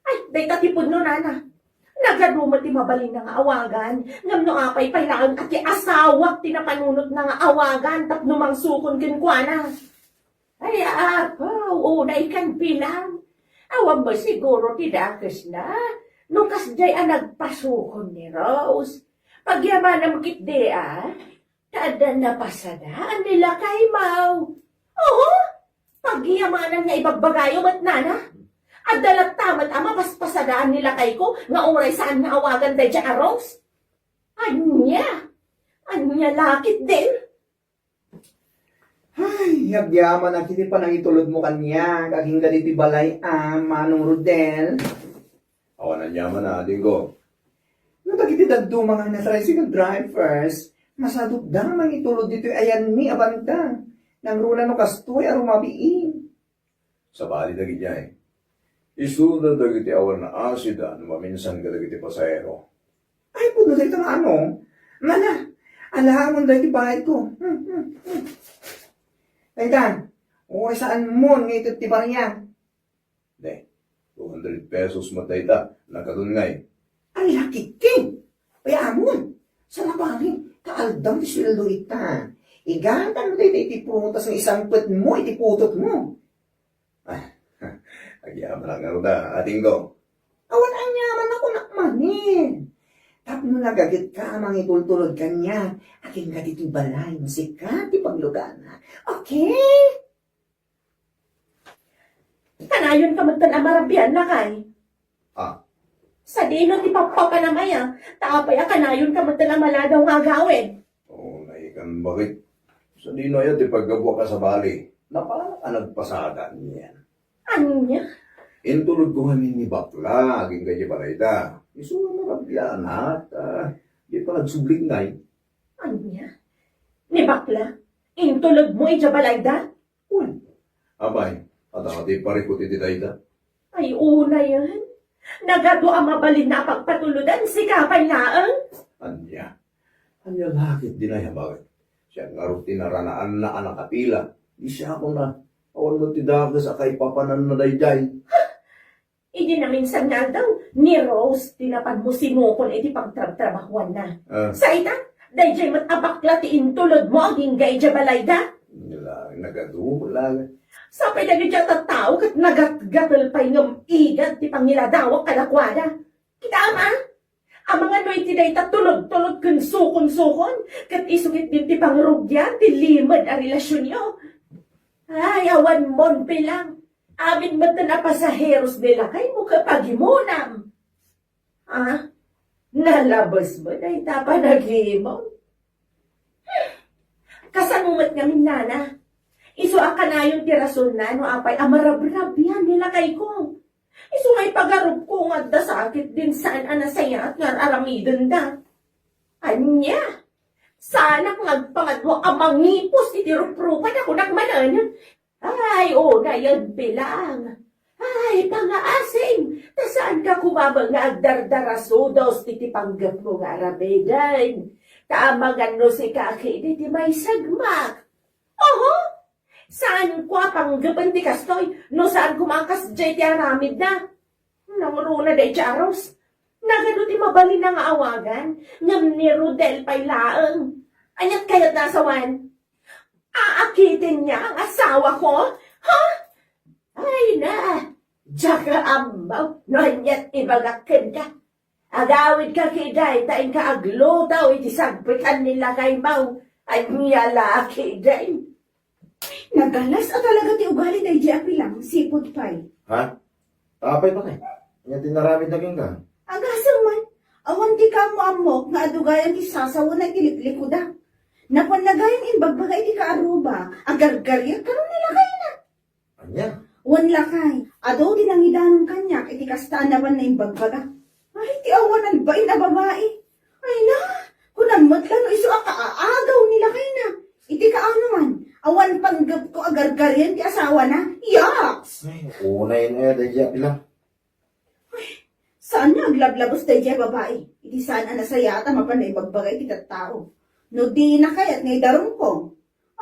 Ay, dayta ti pudno, nana. Nagadu met ti mabalinna nga awagan, ngem no apay pay laeng a ti asawak ti napanunotna nga awagan tapno mangsukon kenkuana. Ay, apo, unay kan Pilang. Awan met siguro ti dakesna no kasdiay a nagpasukon ni Rose. Pagyamanam ketdi, a, ta adda napasadaan ni lakaymo. Oo, pagyamanan nga ibagbagayo met, nana. Adda latta met a mapaspasadaan ni lakayko nga uray saan nga awagan daydiay a Rose. Ania? Ania la ketdin? Ay, agyamanak iti panangitulodmo kaniak agingga ditoy balay a Manong Rodel. Awan aniaman a, Dinggo. No dagiti dadduma nga tricycle drivers, masadutda mangitulod ditoy ayanmi a banda. Nangruna no kastoy a rumabiin. Sabali dagidiay, isuda dagiti awan naasidan maminsan kadagiti pasahero. Ay, pudno dayta nga amo. Nana, alaamon dagiti bayadko. Hmm, hmm, hmm. Dayta, uray saanmon nga ited ti barya. Ne, two hundred pesos met dayta, nagkadun ngay. Ay, lakiki! Ay, amon! Sa naparin, kaaldaw ti sueldo ita. Igantan mo dayta iti prutas nga isangpetmo iti putotmo. Ah, agyamanak ngarud a, Dinggo. Awan aniaman a kunak manen. Tapno nagagetka a mangitultulod kaniak, agingga ditoy balay, no sika ti pagluganak. Okay? Kanayonka metten a marabian, lakay. Ah. Sadino ti pappapanam aya, ta apay a kanayonka metten a maladaw nga agawid? Oh, naikan, baket? Sadino aya ti paggapuak a sabali? Napanak a nagpasada anian. Ania? Intulodko ngamin ni bakla, agingga idiay balayda. Isu a marabianak, ta di pa nagsubling ngay. Ania? Ni bakla? Intulodmo idiay balayda? Wen, apay, adda ti parikut iti dayta? Ay, unayen. Nagadu a mabalinna a pagpatulodan, sika pay laeng. Ania? Ania la ketdin aya, baket? Siak ngarud ti naranaanna a nakapila. Di siakon a, awan met ti dakes a kaipapananna daydiay. Idi naminsan nga aldaw, ni Rose ti napanmo sinukon iti pagtrabtrabahuanna. Ah. Sa ita, daydiay met a bakla ti intulodmo agingga idiay balayda. Nila, nagadu, la. Sapay dagiti a tattao ket nagatgatel pay ngem igad ti pangiladawak kadakuada. Kitaem a? Amangan no iti dayta tulod-tulod ken sukon-sukon, ket isu ketdin ti pangrugian ti limed a relasionyo. Ay, awanmon, Pilang. Amin metten a pasaheros ni lakaymo ket pagimonam. Ah, nalabes met dayta panagimon. Kasano met ngamin, nana? Isu a kanayon ti rasonna no apay a marabrabian ni lakayko. Isu nga ipagarupko nga adda sa ketdin saan a nasayaat nga ar-aramidenda. Ania? Saanak nga agpangadua a mangipus iti ruprupan a kunak manen. Ay, unayen, Pilang. Ay, pangaasim, ta saanka koma nga agdardarasudos iti panggepmo nga aramiden. Ta amangan no sika ketdi ti maisagmak. Oho! Saanko a panggepen ti kastoy no saan koma a kasdiay ti aramidna. Nangruna daydiay a Rose. Nagadu ti mabalinna nga awagan, ngem ni Rodel pay laeng. Ania't kayatna a sawen? Aakiten niya ang asawa ko? Ha? Ay, Na, diak ammo no aniat ibagak kenka. Agawidka ketdi ta inka agluto iti sagputan ni lakaymo. Ania la ketdi? Nagalas a talaga ti ugali daydiay a Pilang, sipud pay. Ha? Apay pay? Ania ti inaramidna kenka? Agasem man, awan ti kaammo-ammok nga adugayan ti sasawena iti liklikuda. Napanna gayam imbagbaga iti kaaruba, agargariak kano ni lakayna. Ania? Wen lakay, adu ti nangidanon kaniak iti kasta a napanna imbagbaga. Ay, ti awanan bain a babai. Ay na, kunam met la no isu a kaaagaw ni lakayna. Iti kaano man, awan panggepko a gargarian ti asawana. Yaks! Ay, unay na daydiay a Pilang. Ay, saan nga aglablabes daydiay a babai? Iti saan a nasayaat a mapan naibagbaga iti tattao. No dina kayat nga idarumko.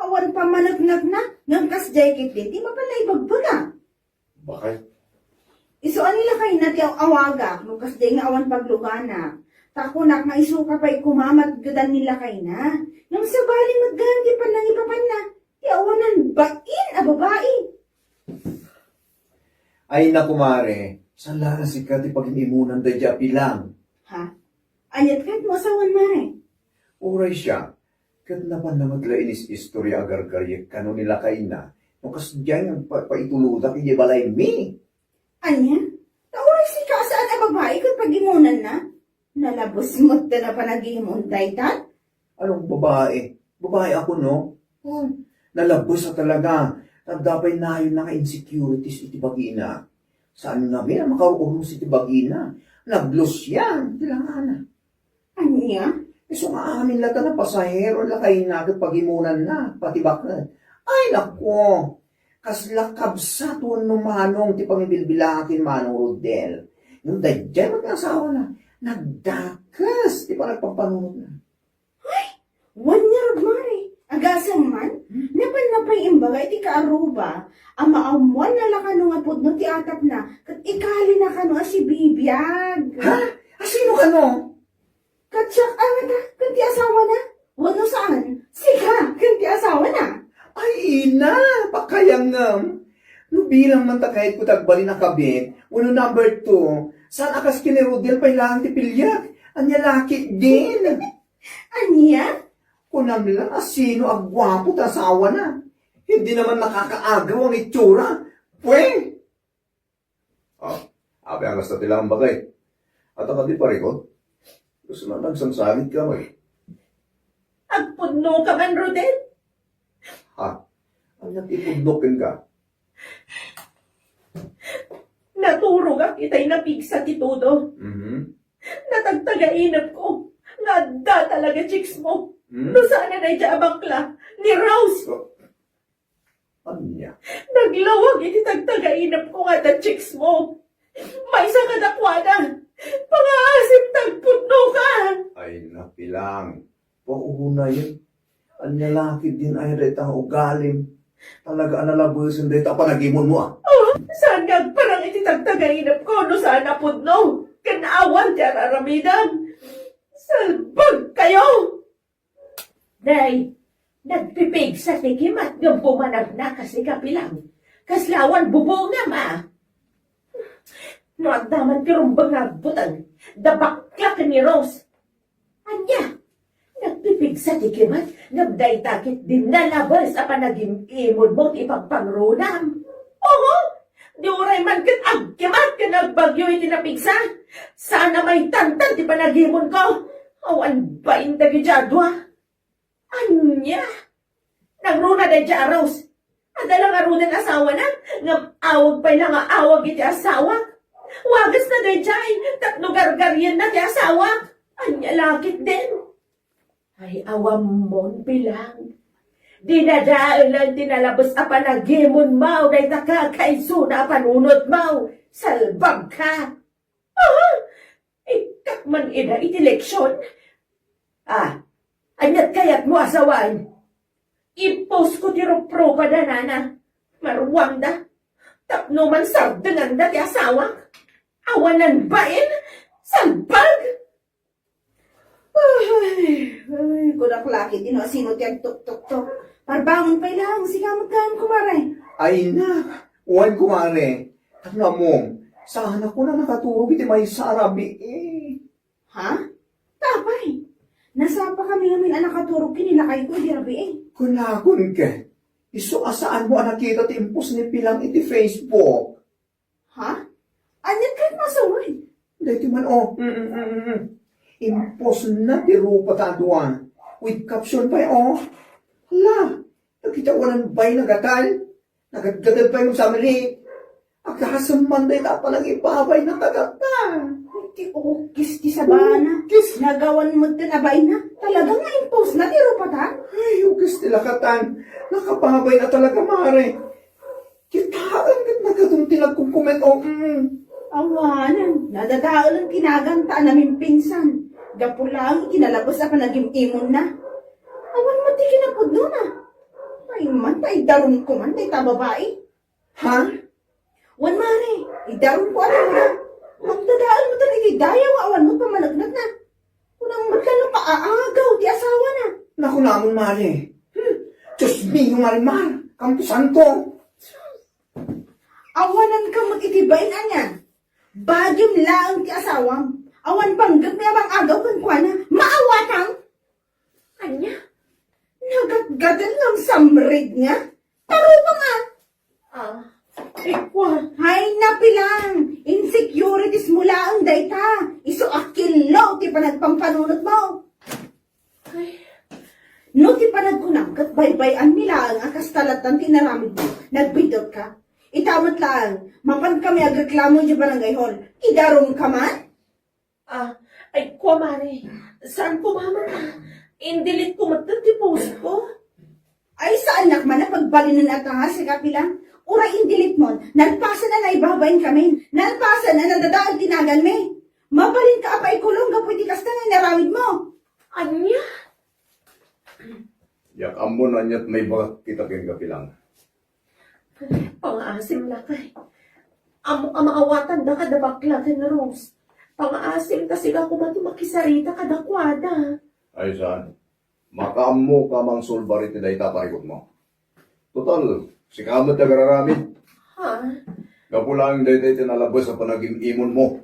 Awan pammaneknekna, ngem kasdiay ketdi ti mapan naibagbaga. Bakay? Isu a ni lakayna ti aw-awagak, no kasdiay nga awan paglugana. Ta kunak nga isuka pay kumamatgedan ni lakayna. Ngem sabali met gayam ti pannangipapanna, ti awanan bain a babai. Ay na, kumare, saan la a sika ti pagim-imunan daydiay a Pilang? Ha? Aniat kayatmo a sawen, mare? Uray siak, ket napanna met la inis-istoria a gargariek kano ni lakayna, no kasdiay nga pa-, paitulodak idiay balaymi. Ania? Ta uray sika a saan a babai ket pag-imunanna? Nalabes met ta napan nagimon dayta? Anong babae? Babae ako, no? Hmm. Nalabes a talaga. Adda pay nayon nga insecurities iti bagina. Saan ngamin a makaur-urus iti bagina? Naglusian ti langana. Ania? Isu nga amin la ta napasahero lakayna ket pagimonanna, pati baket. Ay, nako! Kasla kabsat wenno manong ti pangibilbilangak ken Manong Rodel. Ngem daydiay met nga asawana, nagdakes ti panagpampanunotna. Ay! Wen ngarud, mare, agasem man, napanna pay imbaga iti kaaruba a maammoanna la kano nga pudno ti atapna ket ikalina kano a sibibiag. Ha? A sino kano? Ket siak a ngata ken ti asawana? Wenno saan? Sika ken ti asawana? Ay, ina, pakayangem. No bilang man ta kayatko ti agbalin a kabit, wenno number two, saan a kas ken ni Rodel pay laeng ti piliek? Ania la ketdin? Ania? Kunam la a sino a guapo ti asawana. Hindi naman nakakaagaw ang itsura. Pwe! Ah, apay a kasta ti laeng bagay. Adda kadi parikut? Gusto na nagsangsangit ka, may. Agpudno ka man, Rodel? Ha? Ania ti ipudnok kenka? Naturogak itay napigsa ti todo. Mhm. Natagtagainepko nga adda talaga chicks mo. Hmm? No saan a daydiay a bakla, ni Rose. Oh. Ania? Naglawag iti tagtagainepko nga adda chicks mo. Maysa kadakuada, pangaasip ta agpudno ka. Ay, napilang. Paunayen. Ania la ketdin ay dayta nga ugalim. Talaga a nalabesen dayta a panagimonmo, a. Oh, saan nga agparang iti tagtagainepko no saan a pudno ken awan ti ar-aramidem? Salbag kayo! Nay, nagpipigsa ti kimat ngem bumanagna kasi kapilang. Kasla awan bubongam, a. No adda man ti rumbeng nga agbuteng, da bakla ken ni Rose. Ania? Nagpipigsa ti kimat, ngem dayta ketdi nalabes a panagim-imonmo ti ipagpangrunam. Oho! Di uray man ket agkimat ken agbagyo iti napigsa. Saan a maitantan ti panagimonko. Awan bain dagiti a dua. Ania? Nangruna daydiay a Rose. Adda la ngaruden asawana, ngem awag pay la nga awag iti asawak. Wagasna daydiay, tapno gargarienna ti asawak. Ania la ketdin? Ay, awammon, Pilang. Dinadaelan ti nalabes a panagimonmo dayta kakaisuna a panunotmo. Salbag ka! Aha! Ikkak man ida iti leksion? Ah, aniat kayatmo a sawen? Ipusko ti ruprupada, nana. Maruamda. Tapno man sardenganda ti asawak. Awanan bain. Salbag! Ay, ay, kunak la ketdi no asino ti agtuktuktok. Parbangon pay laeng, sika met gayam, kumare. Ay na, Wen, kumare, tapno ammom, saanak a nakaturog iti maysa a rabii. Ha? Apay, nasapakami ngamin a nakaturog ken ni lakayko idi rabii. Kunakon ket, isu a saanmo a nakita ti impost ni Pilang iti Facebook. Ha? Ania ket masaway? Daytoy man, o. Mm, mm, mm, mm. Impostna ti rupata a dua. With caption pay, o. Hala, nakita, awanan baina gatal. Nagadgadal pay met sa mali. Agasem man dayta a panangibabayna kadata. Ti ukis ti sabana. Ukis. Nagawan met ti baina. Talaga nga impostna ti rupata? Ay, ukis ti lakatan. Nakababayna talaga, mare. Kitaem ket nagadun ti nagkomkomento. Mm. Awanen, nadadaelen ti naganta a namimpinsan. Gapu laeng iti nalabes a panagim-imonna. Awan met ti kinapudnona. Ay man, ta idarumko man dayta a babai. Ha? Wen, mare, idarumko a runa. Mangdadael met iti dayaw nga awan met pammaneknekna. Kunam met laeng no kaagaw ti asawana. Nakunamon, mare. Hmm. Dios mio, Marimar, kamposanto. Awananka met iti bain ania. Bagim laeng ti asawam. Awan panggepmi a mangagaw kenkuana. Maawatam? Ania? Nagatgaten nga agsamred nga? Tarupam a! Ah, ikwa. Hay, napilang! Insecurities mo laeng dayta. Isu a killo ti panagpampanunotmo. Ay. No ti panagkunam ket baybay-anmi laeng a kasta lattan ti inaramidmo, nagbiddutka. Ita met laeng, mapankami agreklamo idiay barangay hall. Idarumka man? Ah, ay, kumare, saan ko maman, ah? Indelete ko met ti post ko. Ay, saannak man a pagbalinen a tanga, si Kapilang. Uray indelete mo, nalpasen a naibabain kami. Nalpasen a nadadaag ti naganmi. Mabalinka a paikulong gapu iti kasta nga inaramidmo. Ania? Diak ammo no aniat maibagak ita ken Kapilang. Pangaasim, lakay. Ammok a maawatanda kada bakla ken Rose. Pangaasim ta sika koma ti makisarita kadakuada. Ay, saan? Makaammoka a mangsulbar iti dayta a parikutmo. Total, sika met ti agraramin. Ha? Gapu laeng dayta iti nalabes a panagim-imonmo.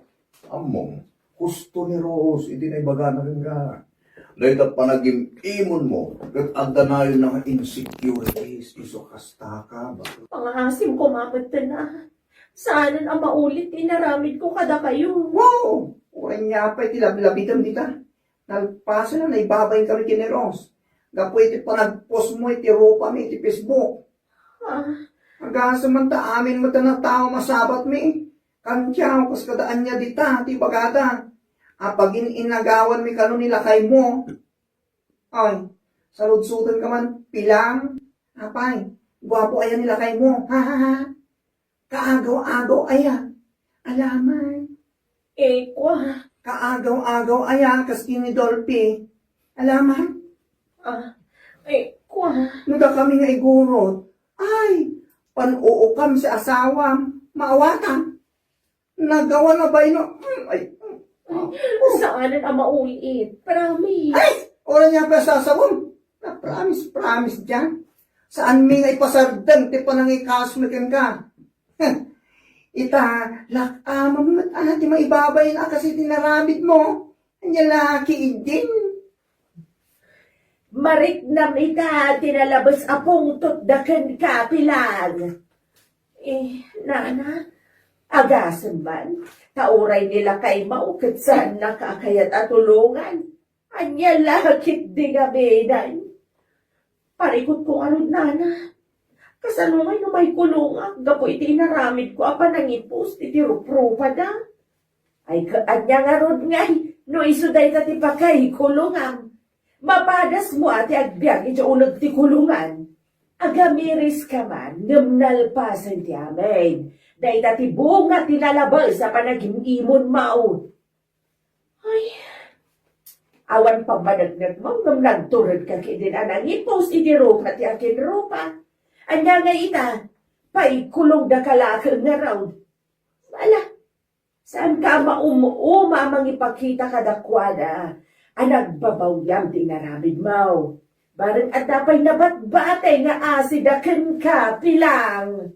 Ammom, husto ni Rose iti naibagana kenka. Dayta panagim-imonmo ket adda nayon nga insecurities isu kastaka. Pangaasim koma metten a. Saanen a maulit ti inaramidko kadakayo. Wow! Uray nia pay ti lablabidem dita. Nalpasen a naibabain kami ken ni Rose. Gapu iti panagpostmo iti rupami iti Facebook. Ah. Agasem man ta amin met a tao masabatmi. Kantiaw, kas kada ania dita ti ibagada. Apagin-inagawanmi kano ni lakaymo. Ay, saludsodenka man, Pilang. Apay, guapo aya ni lakaymo. Ha, ha, ha. Kaagaw-agaw aya. Alaman. Eh, kwa. Kaagaw-agaw aya, kas ni Dolphy. Alaman. Ah, eh, kwa. No dakami nga igurot. Ay, pan-uukam si asawam. Maawatam. Nagawa na ba ino? Hmm, ay. Saanen a maulit. Promise. Ay! Uray nia pay sasawem. Na promise, promise diay. Saanmi nga ipasardeng ti panangikasmi kenka. Heh. Ita, lak-amem met a ti maibabain a kas iti inaramidmo. Ania la ketdin? Mariknam ita ti nalabes a pungtotda kenka, Pilang. Eh, nana, agasem man, ta uray ni lakaymo ket saannaka a kayat a tulongan. Ania la ketdi nga binan? Parikutko ngarud, nana. Kasano ngay no maikulongak gapu iti inaramidko a panangipost iti ruprupada? Ay, ka-, ania ngarud ngay no isu dayta ti pakaikulongam? Mapadasmo a ti agbiag iti uneg ti kulongan. Agamiris ka man, ngem nalpasen ti amin. Dayta ti bunga ti nalabes a panagim-imonmo. Ay, awan pammaneknekmo ngem nagturedka ketdin a nangipost iti rupa ti akinrupa. Ania ngay ita? Paikulongdaka laeng ngarud. Ala, saanka a maum-uma a mangipakita kadakuada a nagbabawyam ti inaramidmo. Bareng adda pay nabatbatay nga asida kenka, Pilang.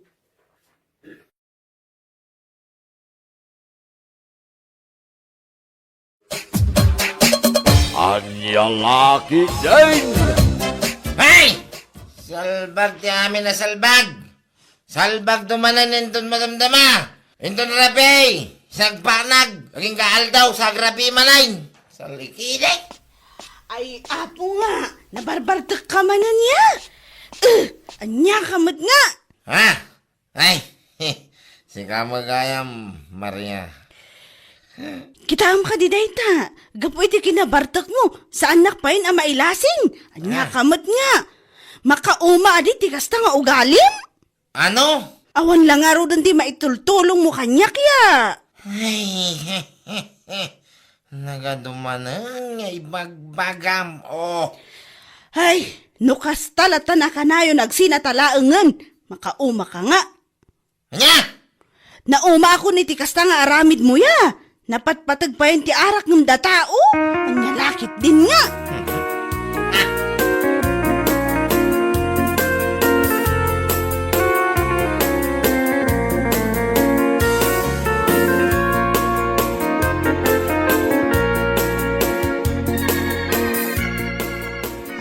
Ania la ketdin? Hey! Salbag ti amin a salbag! Salbagto manen inton madamdama! Inton rabii, sagpanag, agingga aldaw, sagrabii manen! Salikide! Ay, apo nga, nabarbartek ka manen ya? Eh, ania ka met nga? Ha? Ay, sika met gayam, Maria. Kitaem kadi dayta, gapu iti kinabartekmo, saannak payen a mailasing. Ania Ah. ka met nga? Makauma adi ti kasta nga ugalim? Ano? Awan la ngaruden ti maitultulongmo kaniak ya. Ay, nagadumanen nga ibagbagam, oh. Ay, no kasta latta a kanayon agsinatalaengen, makauma ka nga. Ania? Naumaakon iti kasta nga aramidmo ya. Napatpateg payen ti arak ngem data, o? Ania la ketdin nga?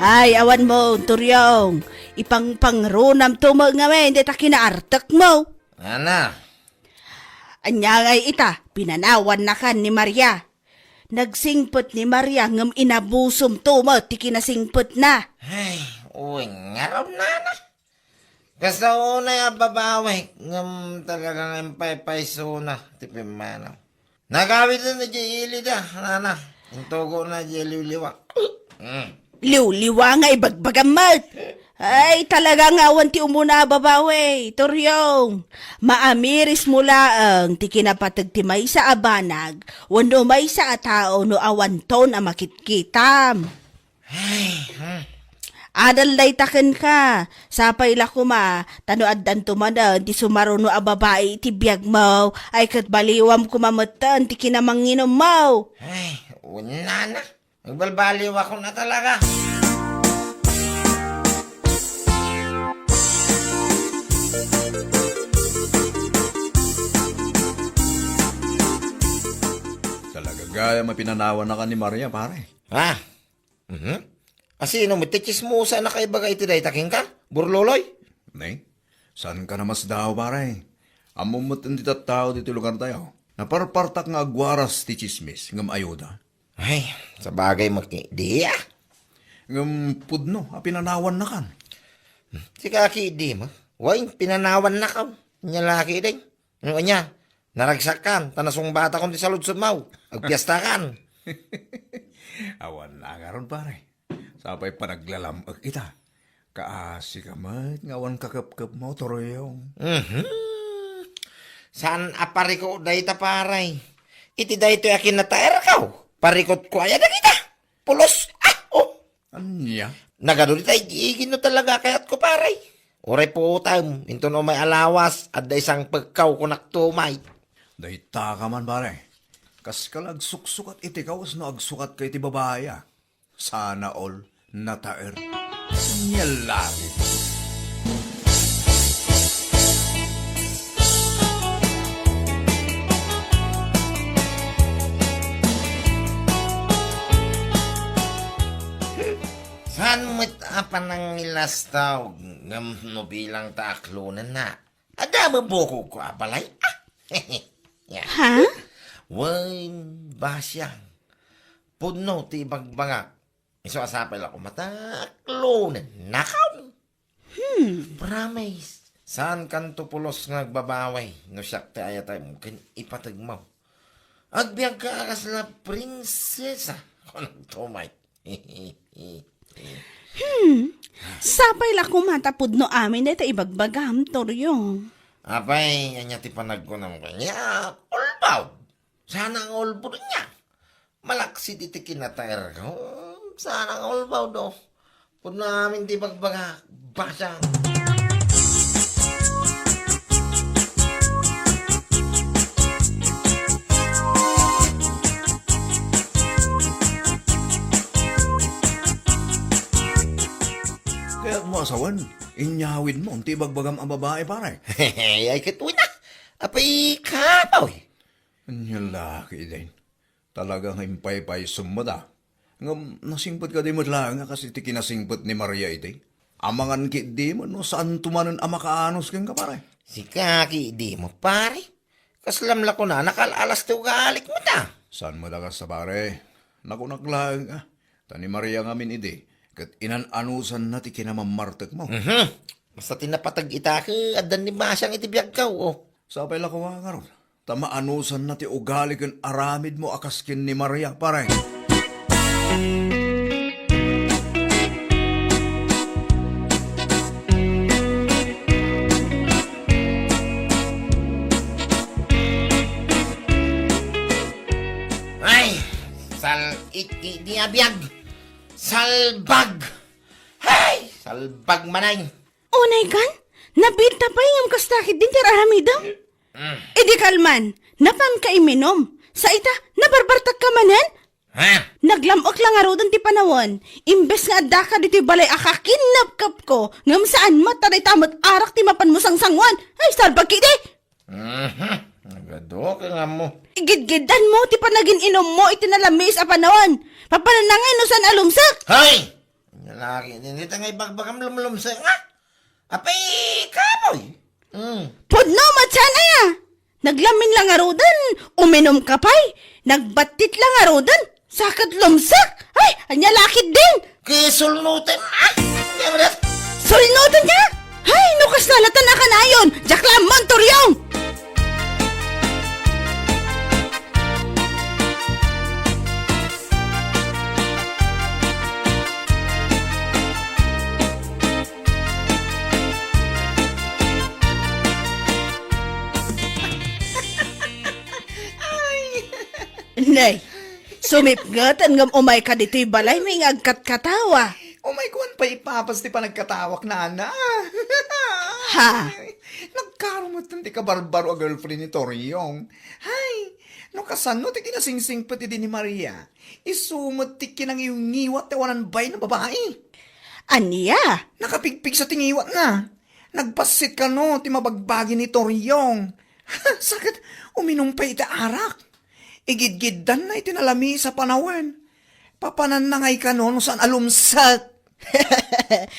Ay, awan mo, Turyong. Ipangpangrunamto met ngamin dayta kinaartekmo. Ana. Ania ngay ita, pinanawannakan ni Maria. Nagsingpet ni Maria ngem inabusomto met ti kinasingpetna. Ay, uy, ngarud, nana. Kasta unay a babawi, ngem talaga nga impaypaysona ti pimmanaw. Nagawiden idiay ilida, nana. Intugona idiay liwliwa. Mm. Liwliwa nga ibagbagam met. Ay, talaga nga awan ti umuna a babawi, Turyong. Maamirismo laeng ti kinapateg ti maysa a banag wenno maysa a tao no awanton a makitkitam. Ay, hmm. Adal dayta kenka. Sapay la koma, ta no addanto manen ti sumaruno a babai iti biagmo, ay ket baliwam koma metten ti kinamanginommo. Ay, unana. Agbalbaliwakon a talaga. Talaga gayam a pinanawannakan ni Maria, pare. Ha? Mhm. Asino met ti tsismosa a nakaibaga iti dayta kenka, Burloloy? Ne? Saanka a masdaaw, pare. Ammom met ti tattao ditoy lugartayo. Naparpartak nga agwaras ti tsismis, ngem ayuda. Ay, sabagay met ketdi, a. Ngem pudno a pinanawannakan. Sika ketdi, ma. Wen, pinanawannakan. Ania la ketdin. Ngem ania, naragsakkan, ta nasungbatakon ti saludsodmo. Agpiestakan. Awan la ngarud, pare. Sapay panaglalam-ek ita. Kaasika met nga awan kakepkepmo, Turyong. Mhm. Saan a parikut dayta, pare. Iti daytoy a kinataerko, parikutko aya dagita. Pulos. Ah, oh. Ania? Nagadu dita igigin no talaga kayatko, pare. Uray puotem, inton umay a lawas, adda isangpekko, kunak tumay. Dayta ka man, pare. Kaska la agsuksukat iti kawes no agsukatka iti babai, a. Sana all nataer. Ania la ketdin. Saan met a panangilastaw ngem no bilang ta aklonenna? Adda met bukogko a balay. Ah. Ya. Ha? Wen, basiang. Pudno ti ibagbagak. Isu a sapay la koma ta aklonennakon. Hmm. Promise. Saankanto pulos nga agbabawi no siak ti ayatem ken ipategmo. Agbiagka a kasla prinsesa. Kunam tumay. Hmm. Sapay la koma ta pudno amin dayta ibagbagam, Turyong. Apay, ania ti panagkunam kaniak? Ulbaw. Sana nga ulbod ania. Malaksid iti kinataerko. Sana nga ulbaw do. Pudno amin ti bagbagak. Basa. Kayatmo a sawen, inyawidmo ti ibagbagam a babai, pare. Ay, ket wen a. Apay, kapoy. Ania la ketdin. Talaga nga impaypaysom met a. Ngem nasingpet kadi met laeng a kas iti kinasingpet ni Maria idi? Amangan ketdi met no saanto manen a makaanus kenka, pare. Sika ketdi met, pare. Kaslam la kunana, nakal-alas ti ugalik met a. Saan met a kasta, pare? Nakunak laeng a. Ta ni Maria ngamin idi, ket inan-anusanna ti kinamammartekmo. Mhm. Basta ti napateg ita ket addan ni Basiang iti biagko, o. Sapay la koma ngarud, ta maanusanna ti ugali ken aramidmo a kas ken ni Maria, pare. Ay, sal-, iki di a biag. Salbag! Hay! Salbag manen! Unay kan? Nabiit ta pay ngem kasta ketdin ti ar-aramidem? Mm. Idi kalman, napanka iminum. Sa ita, nabarbartekka manen? Ha? Naglam-ek la ngaruden ti panawen. Imbes nga addaka ditoy balay a kakinnapkapko, ngem saan met ta dayta met arak ti mapanmo sangsanguan. Ay, salbag ketdi! Mhm. Nagadu ka nga mo. Igidgiddanmo ti panagin-inummo iti nalamiis a panawen. Papananna ngay no saan a lumsek? Hay! Ania la ketdin, dayta nga ibagbagam lumlumsek, a? Apay, kamoy! Mm. Pudno met saan aya? Naglamin la ngaruden, uminumka pay. Nagbattit la ngaruden, sa ket lumsek. Ay, ania la ketdin? Ket sulnotem, a? Ania met? Sulnotenka? Hay, no kasta la ta nakanayon, diak la ammo, Toriong! Ay! Nay, sumipnget ngem umayka ditoy balaymi nga agkatkatawa. Umayko pay ipapas ti panagkatawak, nana. Ha? Nagkarumetten ti kabarbaro a girlfriend ni Toriong. Hay, no kasano ti kinasingsingpet idi ni Maria, isu met ti kinangiwngiwat ti awanan bain a babai. Ania? Nakapigpigsa ti ngiwatna. Nagbassit kano ti mabagbagi ni Toriong. Sa ket uminum pay iti arak. Igidgiddanna iti nalamiis a panawen. Papananna ngay kano no saan a lumsek.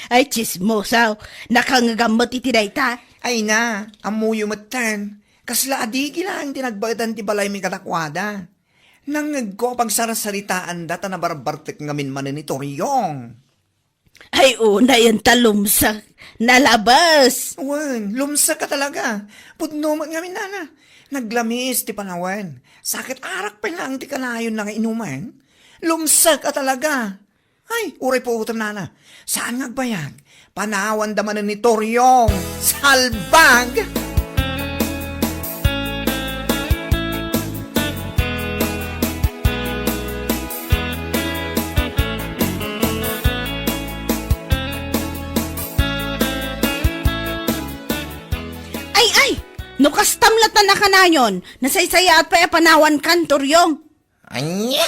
Ay, tsismosaw. Nakangngegam met iti dayta. Ay na, ammoyo metten. Kasla adigi laeng ti nagbaetan ti balaymi kadakuada. Nangngegko a pagsarsaritaanda ta nabarbartek ngamin manen ni Toriong. Ay, unayen ta lumsek. Nalabes. Wen, lumsek a talaga. Pudno met ngamin, nana. Naglamiis ti panawen. Sa ket arak pay laeng ti kanayonna nga inumen. Lumsek a talaga. Ay, uray puotem, nana. Saan nga agbayag? Panawanda manen ni Toriong. Salbag! Ay, ay! No kastam latta nakanayon, nasaysayaat pay a panawankan, Toriong. Ania?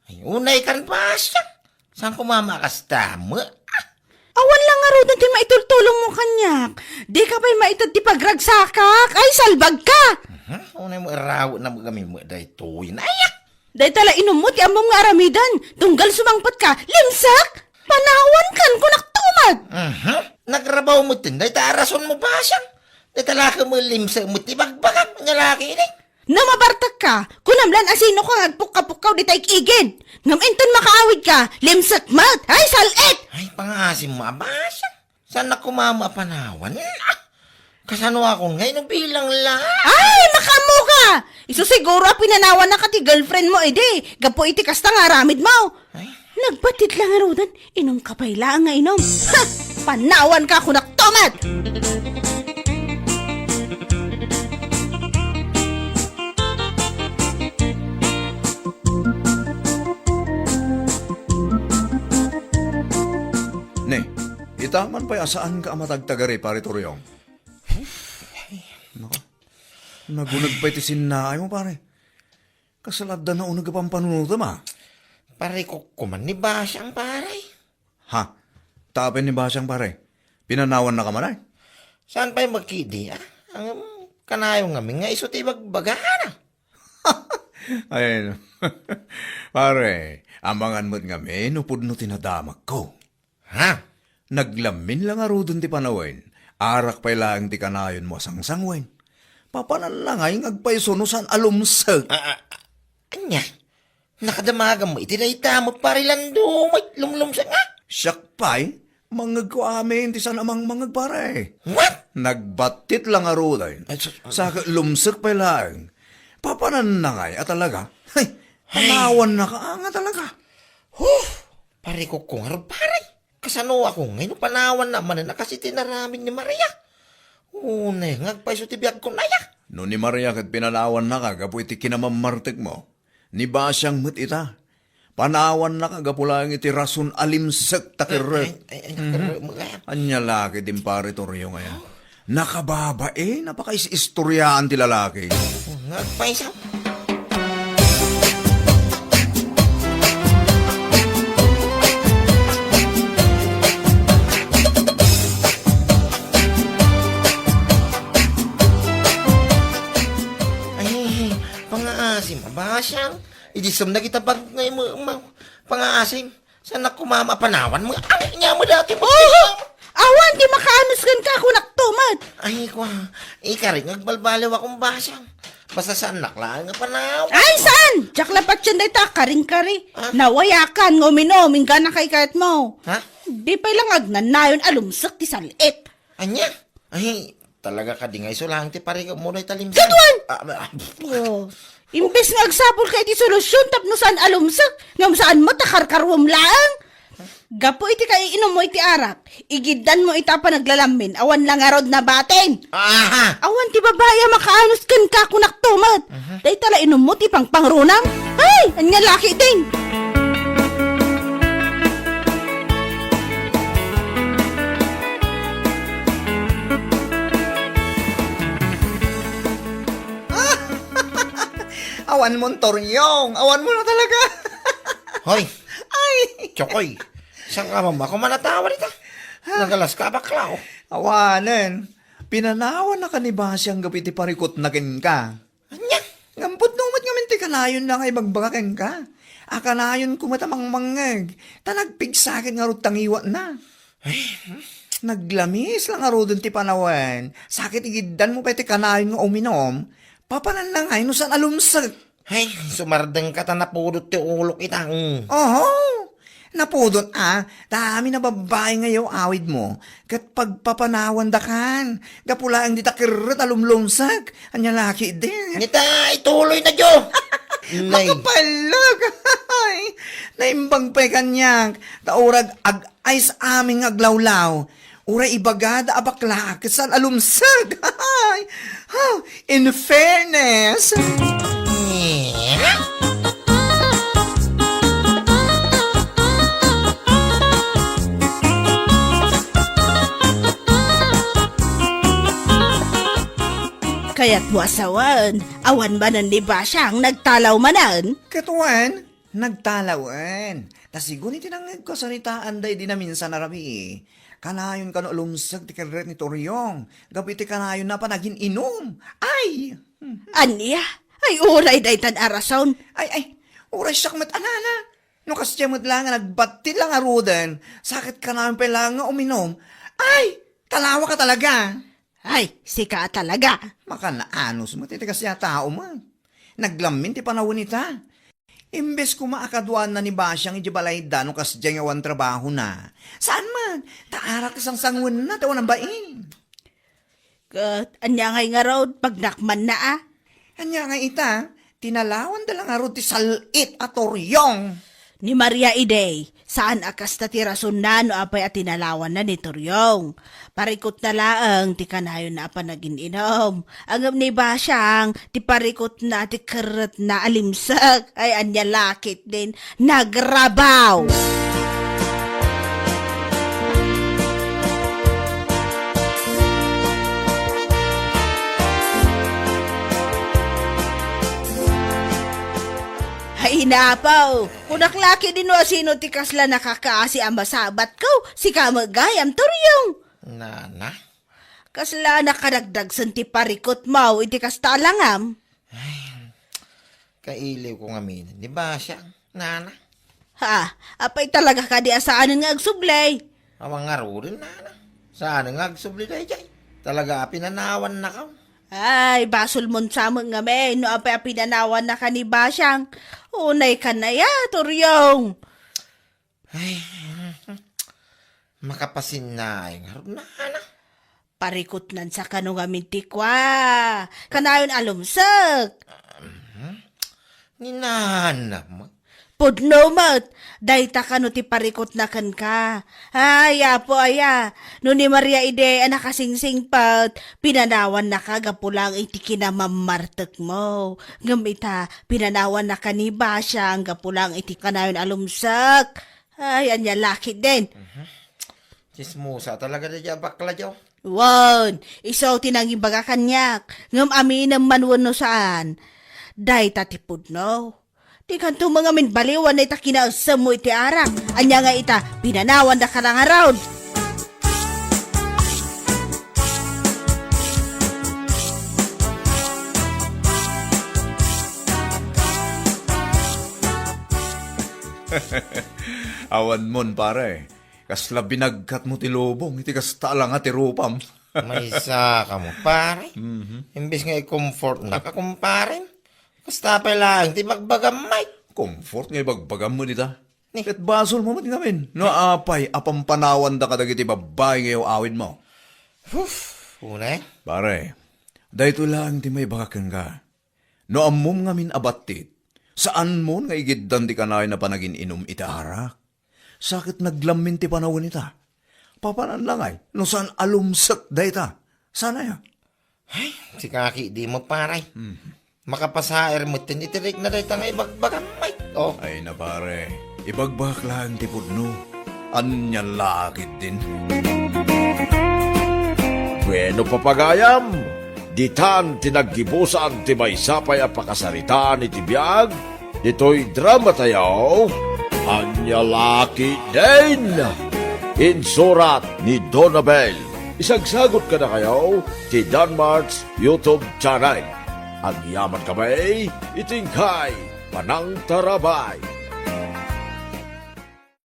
Ay, unay kan Basiang. Saan ko mamakasta met? Ah! Awan la ngaruden ti maitultulongmo kaniak. Dika pay maited ti pagragsakak. Ay, salbagka! Mhm, unay mo iraw na magami mo daytoy. Ay, ah! Dayta la inummo ti ammom nga aramiden. Tunggal sumangpetka, limsek! Panawankan, kunak tumet! Mhm. Nagrabaw met ten dayta a rason mo, Basiang. Dayta la ket mo limsek met ti bagbagak, nya laki ini. No mabartekka, kunam lan a sino ka nga agpukka-pukkaw dita igigin. Ngem inton makaawidka, limsek met. Ay, sal-it! Ay, pangasim mo, a Basiang. Saan na kumama a panawan? Ah! Kasano akon nga inubilang la? Ay, makaammo ka! Isu siguro a pinanawan na ka ti girlfriend mo, idi. Gapu iti kasta nga aramid mo. Ay. Nagbattit la ngaruden, inum ka pay laeng nga inum. Ha! Panawan ka, kunak tumet! Ne, itaman pay a saan ka a matagtagari, Pare Toriong. Nako, naguneg pay ti sinnaay mo, pare. Kasla adda nauneg a pampanunotem, a? Pare, kukkuman ni Basiang, pare. Ha? Tapin ni Basiang, pare? Pinanawan na ka man, ay? Saan pay makidi, a? Ang kanayon ngamin nga isu ti ibagbagana. Ay, no. Pare, amangan met ngamin no pudno ti nadamagko. Ha? Naglamin la ngaruden ti panawen. Arak pay laeng ti kanayonmo a sangsangoen. Papananna ngay nga agpayso no saan a lumsek. Ah, ah, ania? Nakadamagam iti dayta met, Pare Lando, may lumlumsek nga? Siak pay, mangngegko amin ti saan a mangmangngeg, pare. What? Nagbattit la ngaruden. Ay, sus- Sa lumsek pay laeng. Papananna ngay a talaga? Hay, Ay. Panawanna ka nga talaga. Huh! Pare ko, ko ngarud, pare. Kasano ako ngay no panawanna manen a kas iti inaramid ni Maria? Unay nga agpayso ti biagko, aya? No ni Maria ket pinanawanna ka gapu iti kinamammartekmo, ni Basiang met ita. Panawanna ka gapu laeng iti rason a limsek ta kerrek. Ay, ay, ay, Mhm. Kerrek mo kaya. Ania la ket din, Pare Torio, nga ya? Nakababain a pakaistoriaan ti lalaki. Nga agpayso. Ay, pangaasim, Basiang. Idi sumnag ita bag-, ngay mo, ma-, pangaasim. Saan ako mamapanawan mo? Ay, nia mo dati mo. Oho! Awan ti makaanus kenka, kunak to met. Ay, kwa, ikarik nga agbalbaliw akong Basiang. Basta saannak laeng nga panawan. Ay, saan? Diak la patien dayta a karing-kari. Ah? Nawayakan nga uminom, inggana kay kayatmo. Ha? Di pay lang agnanayon a lumsek ti sal-it. Ania? Ay, talaga kadi nga iso laeng ti parikutmo dayta limsek? Kaduan! Ah, ah, Oh. Imbes nga agsapulka iti solusyon tapno saan a lumsek, ngem saan met a karkaruem laeng. Gapu iti kaiinummo iti arak, igiddanmo ita a panaglalamin, awan la ngarud nabatin. Aha! Awan ti babai a makaanus kenka, kunak to met. Mhm. Dayta la inummo ti pangpangrunam. Ay, ania la ketdin? Awan mo, Toriong. Awan mo na talaga. Hoy. Ay. Chokoy. Saan ka man ba? Kumanatawa dita. Nagalas ka, bakla, oh. Awanen. Pinanawan na ka ni Basiang gapu iti parikutna kenka. Ania? Ngem pudno met ngamin ti kanayonna nga ibagbaga kenka. A kanayonko met a mangmangngeg, ta nagpigsa ket ngarud ta ngiwatna. Ay, hmm. Naglamis la ngaruden ti panawen, sa ket igiddanmo pay ti kanayon nga uminom, papananna ngay no saan a lumsek. Ay, sumardengka ta napudot ti ulok ita, hmm. Oho. Napudot a, ta amin a babbai nga yaw-awidmo, ket pagpapanawandakan, gapu laeng dita kerrek a lumlumsek, ania la ketdin? Nita, ituloy na, Jo! Nay. Makapallag! Ay, naimbag pay kaniak, ta urag ag-aysa amin nga aglawlaw, uray ibagada a bakla, ket saan a lumsek. Ay, ha, in fairness. Kayatmo a sawen, awan manen ni Basiang nagtalaw manen? Ket wen, nagtalawen. Ta sigun iti nangngegko a saritaanda idi naminsan a rabii, kanayon kano a lumsek ti kerrek ni Toriong gapu iti kanayonna a panagin-inum. Ay! Ania? Ay, uray daytan a rason. Ay, ay, uray siak met a nana. No kasdiay met la nga nagbattit la ngaruden, sa ket kanayon pay la nga uminom. Ay, talawaka talaga. Ay, sika a talaga. Makanaanus met iti kasdiay a tao met. Naglamin ti panawen ita. Imbes koma a kaduaanna ni Basiang idiay balayda no kasdiay nga awan trabahona. Saan met, ta arak ti sangsanguenna ti awan a bain. Ket ania ngay ngarud, pagnakmanna a? Ania ngay ita, tinalawanda la ngarud ti sal-it a Toriong. Ni Maria idi, saan a kasta ti rasonna no apay a tinalawanna ni Toriong. Parikutna laeng ti kanayonna a panagin-inum. Ngem ni Basiang, ti parikutna ti kerretna a limsek. Ay, ania la ketdin, nagrabaw! Ay, napaw! Kunak la ketdin no asino ti kasla nakakaasi a masabatko, sika met gayam, Toriong. Nana? Kasla nakaragdagsen ti parikutmo iti kasta a langam? Ay, Kailiwko ngamin ni Basyang, nana. Ha? Apay talaga kadi a saanen nga agsubli? Awan ngaruden, nana. Saanen nga agsubli daydiay? Talaga a pinanawannakaw. Ay, basolmon sa met ngamin no apay a pinanawannaka ni Basyang. Unay ka na ya, Turyong. Ay, makapasinnaay ngarud, nana. Parikutnan sa kano ngamin ti kua. Kanayon a lumsek. Mhm. Ni nana met. Pudno met, dayta kano ti parikutna kenka. Ay, Apo aya, no ni Maria idi a nakasingsingpet, pinanawannaka gapu laeng iti kinamammartekmo. Ngem ita, pinanawannaka ni Basyang gapu laeng iti kanayon a lumsek. Ay, ania la ketdin. Mhm. Tsismosa talaga daydiay a bakla, Diyo. Wen, isu ti nangibaga kaniak, ngem aminem man wenno saan. Dayta ti pudno. Dikanto met ngamin baliwan dayta kinaesemmo iti arak. Ania nga ita, pinanawannaka la ngarud. Awanmon, pare. Kasla binagkatmo ti lubong iti kasta la nga ti rupam. Maysa kamo, pare. Mhm. Imbes nga i-comfortnaka, kumpare. Kasta pay laeng ti bagbagam, Mike. Comfort nga ibagbagam met ita. Ni. Ket basolmo met ngamin no apay a pampanawanda kadagiti babbai nga iyaw-awidmo. Huf, unay. Pare, daytoy laeng ti maibaga kenka. No ammom ngamin a battit, saanmon nga igiddan ti kanayon a panagin-inum iti arak. Sa ket naglammin ti panawen ita. Papanan la ngay, no saan a lumsek dayta. Saan aya? Ay, sika ketdin, pare. Hmm. Makapasaer metten iti rikna dayta nga ibagbagam, Mike. Oh. Ay na, pare, ibagbagak laeng ti pudno. Ania la ketdin. Bueno, papagayam, ditan ti naggibusan ti maysa pay a pakasaritaan iti biag ditoy dramatayo, Ania la ketdin. Insurat ni Donabel. Isagsagut kadakayo ti Danmart's YouTube channel. Agyamankami iti inkay panangtarabay.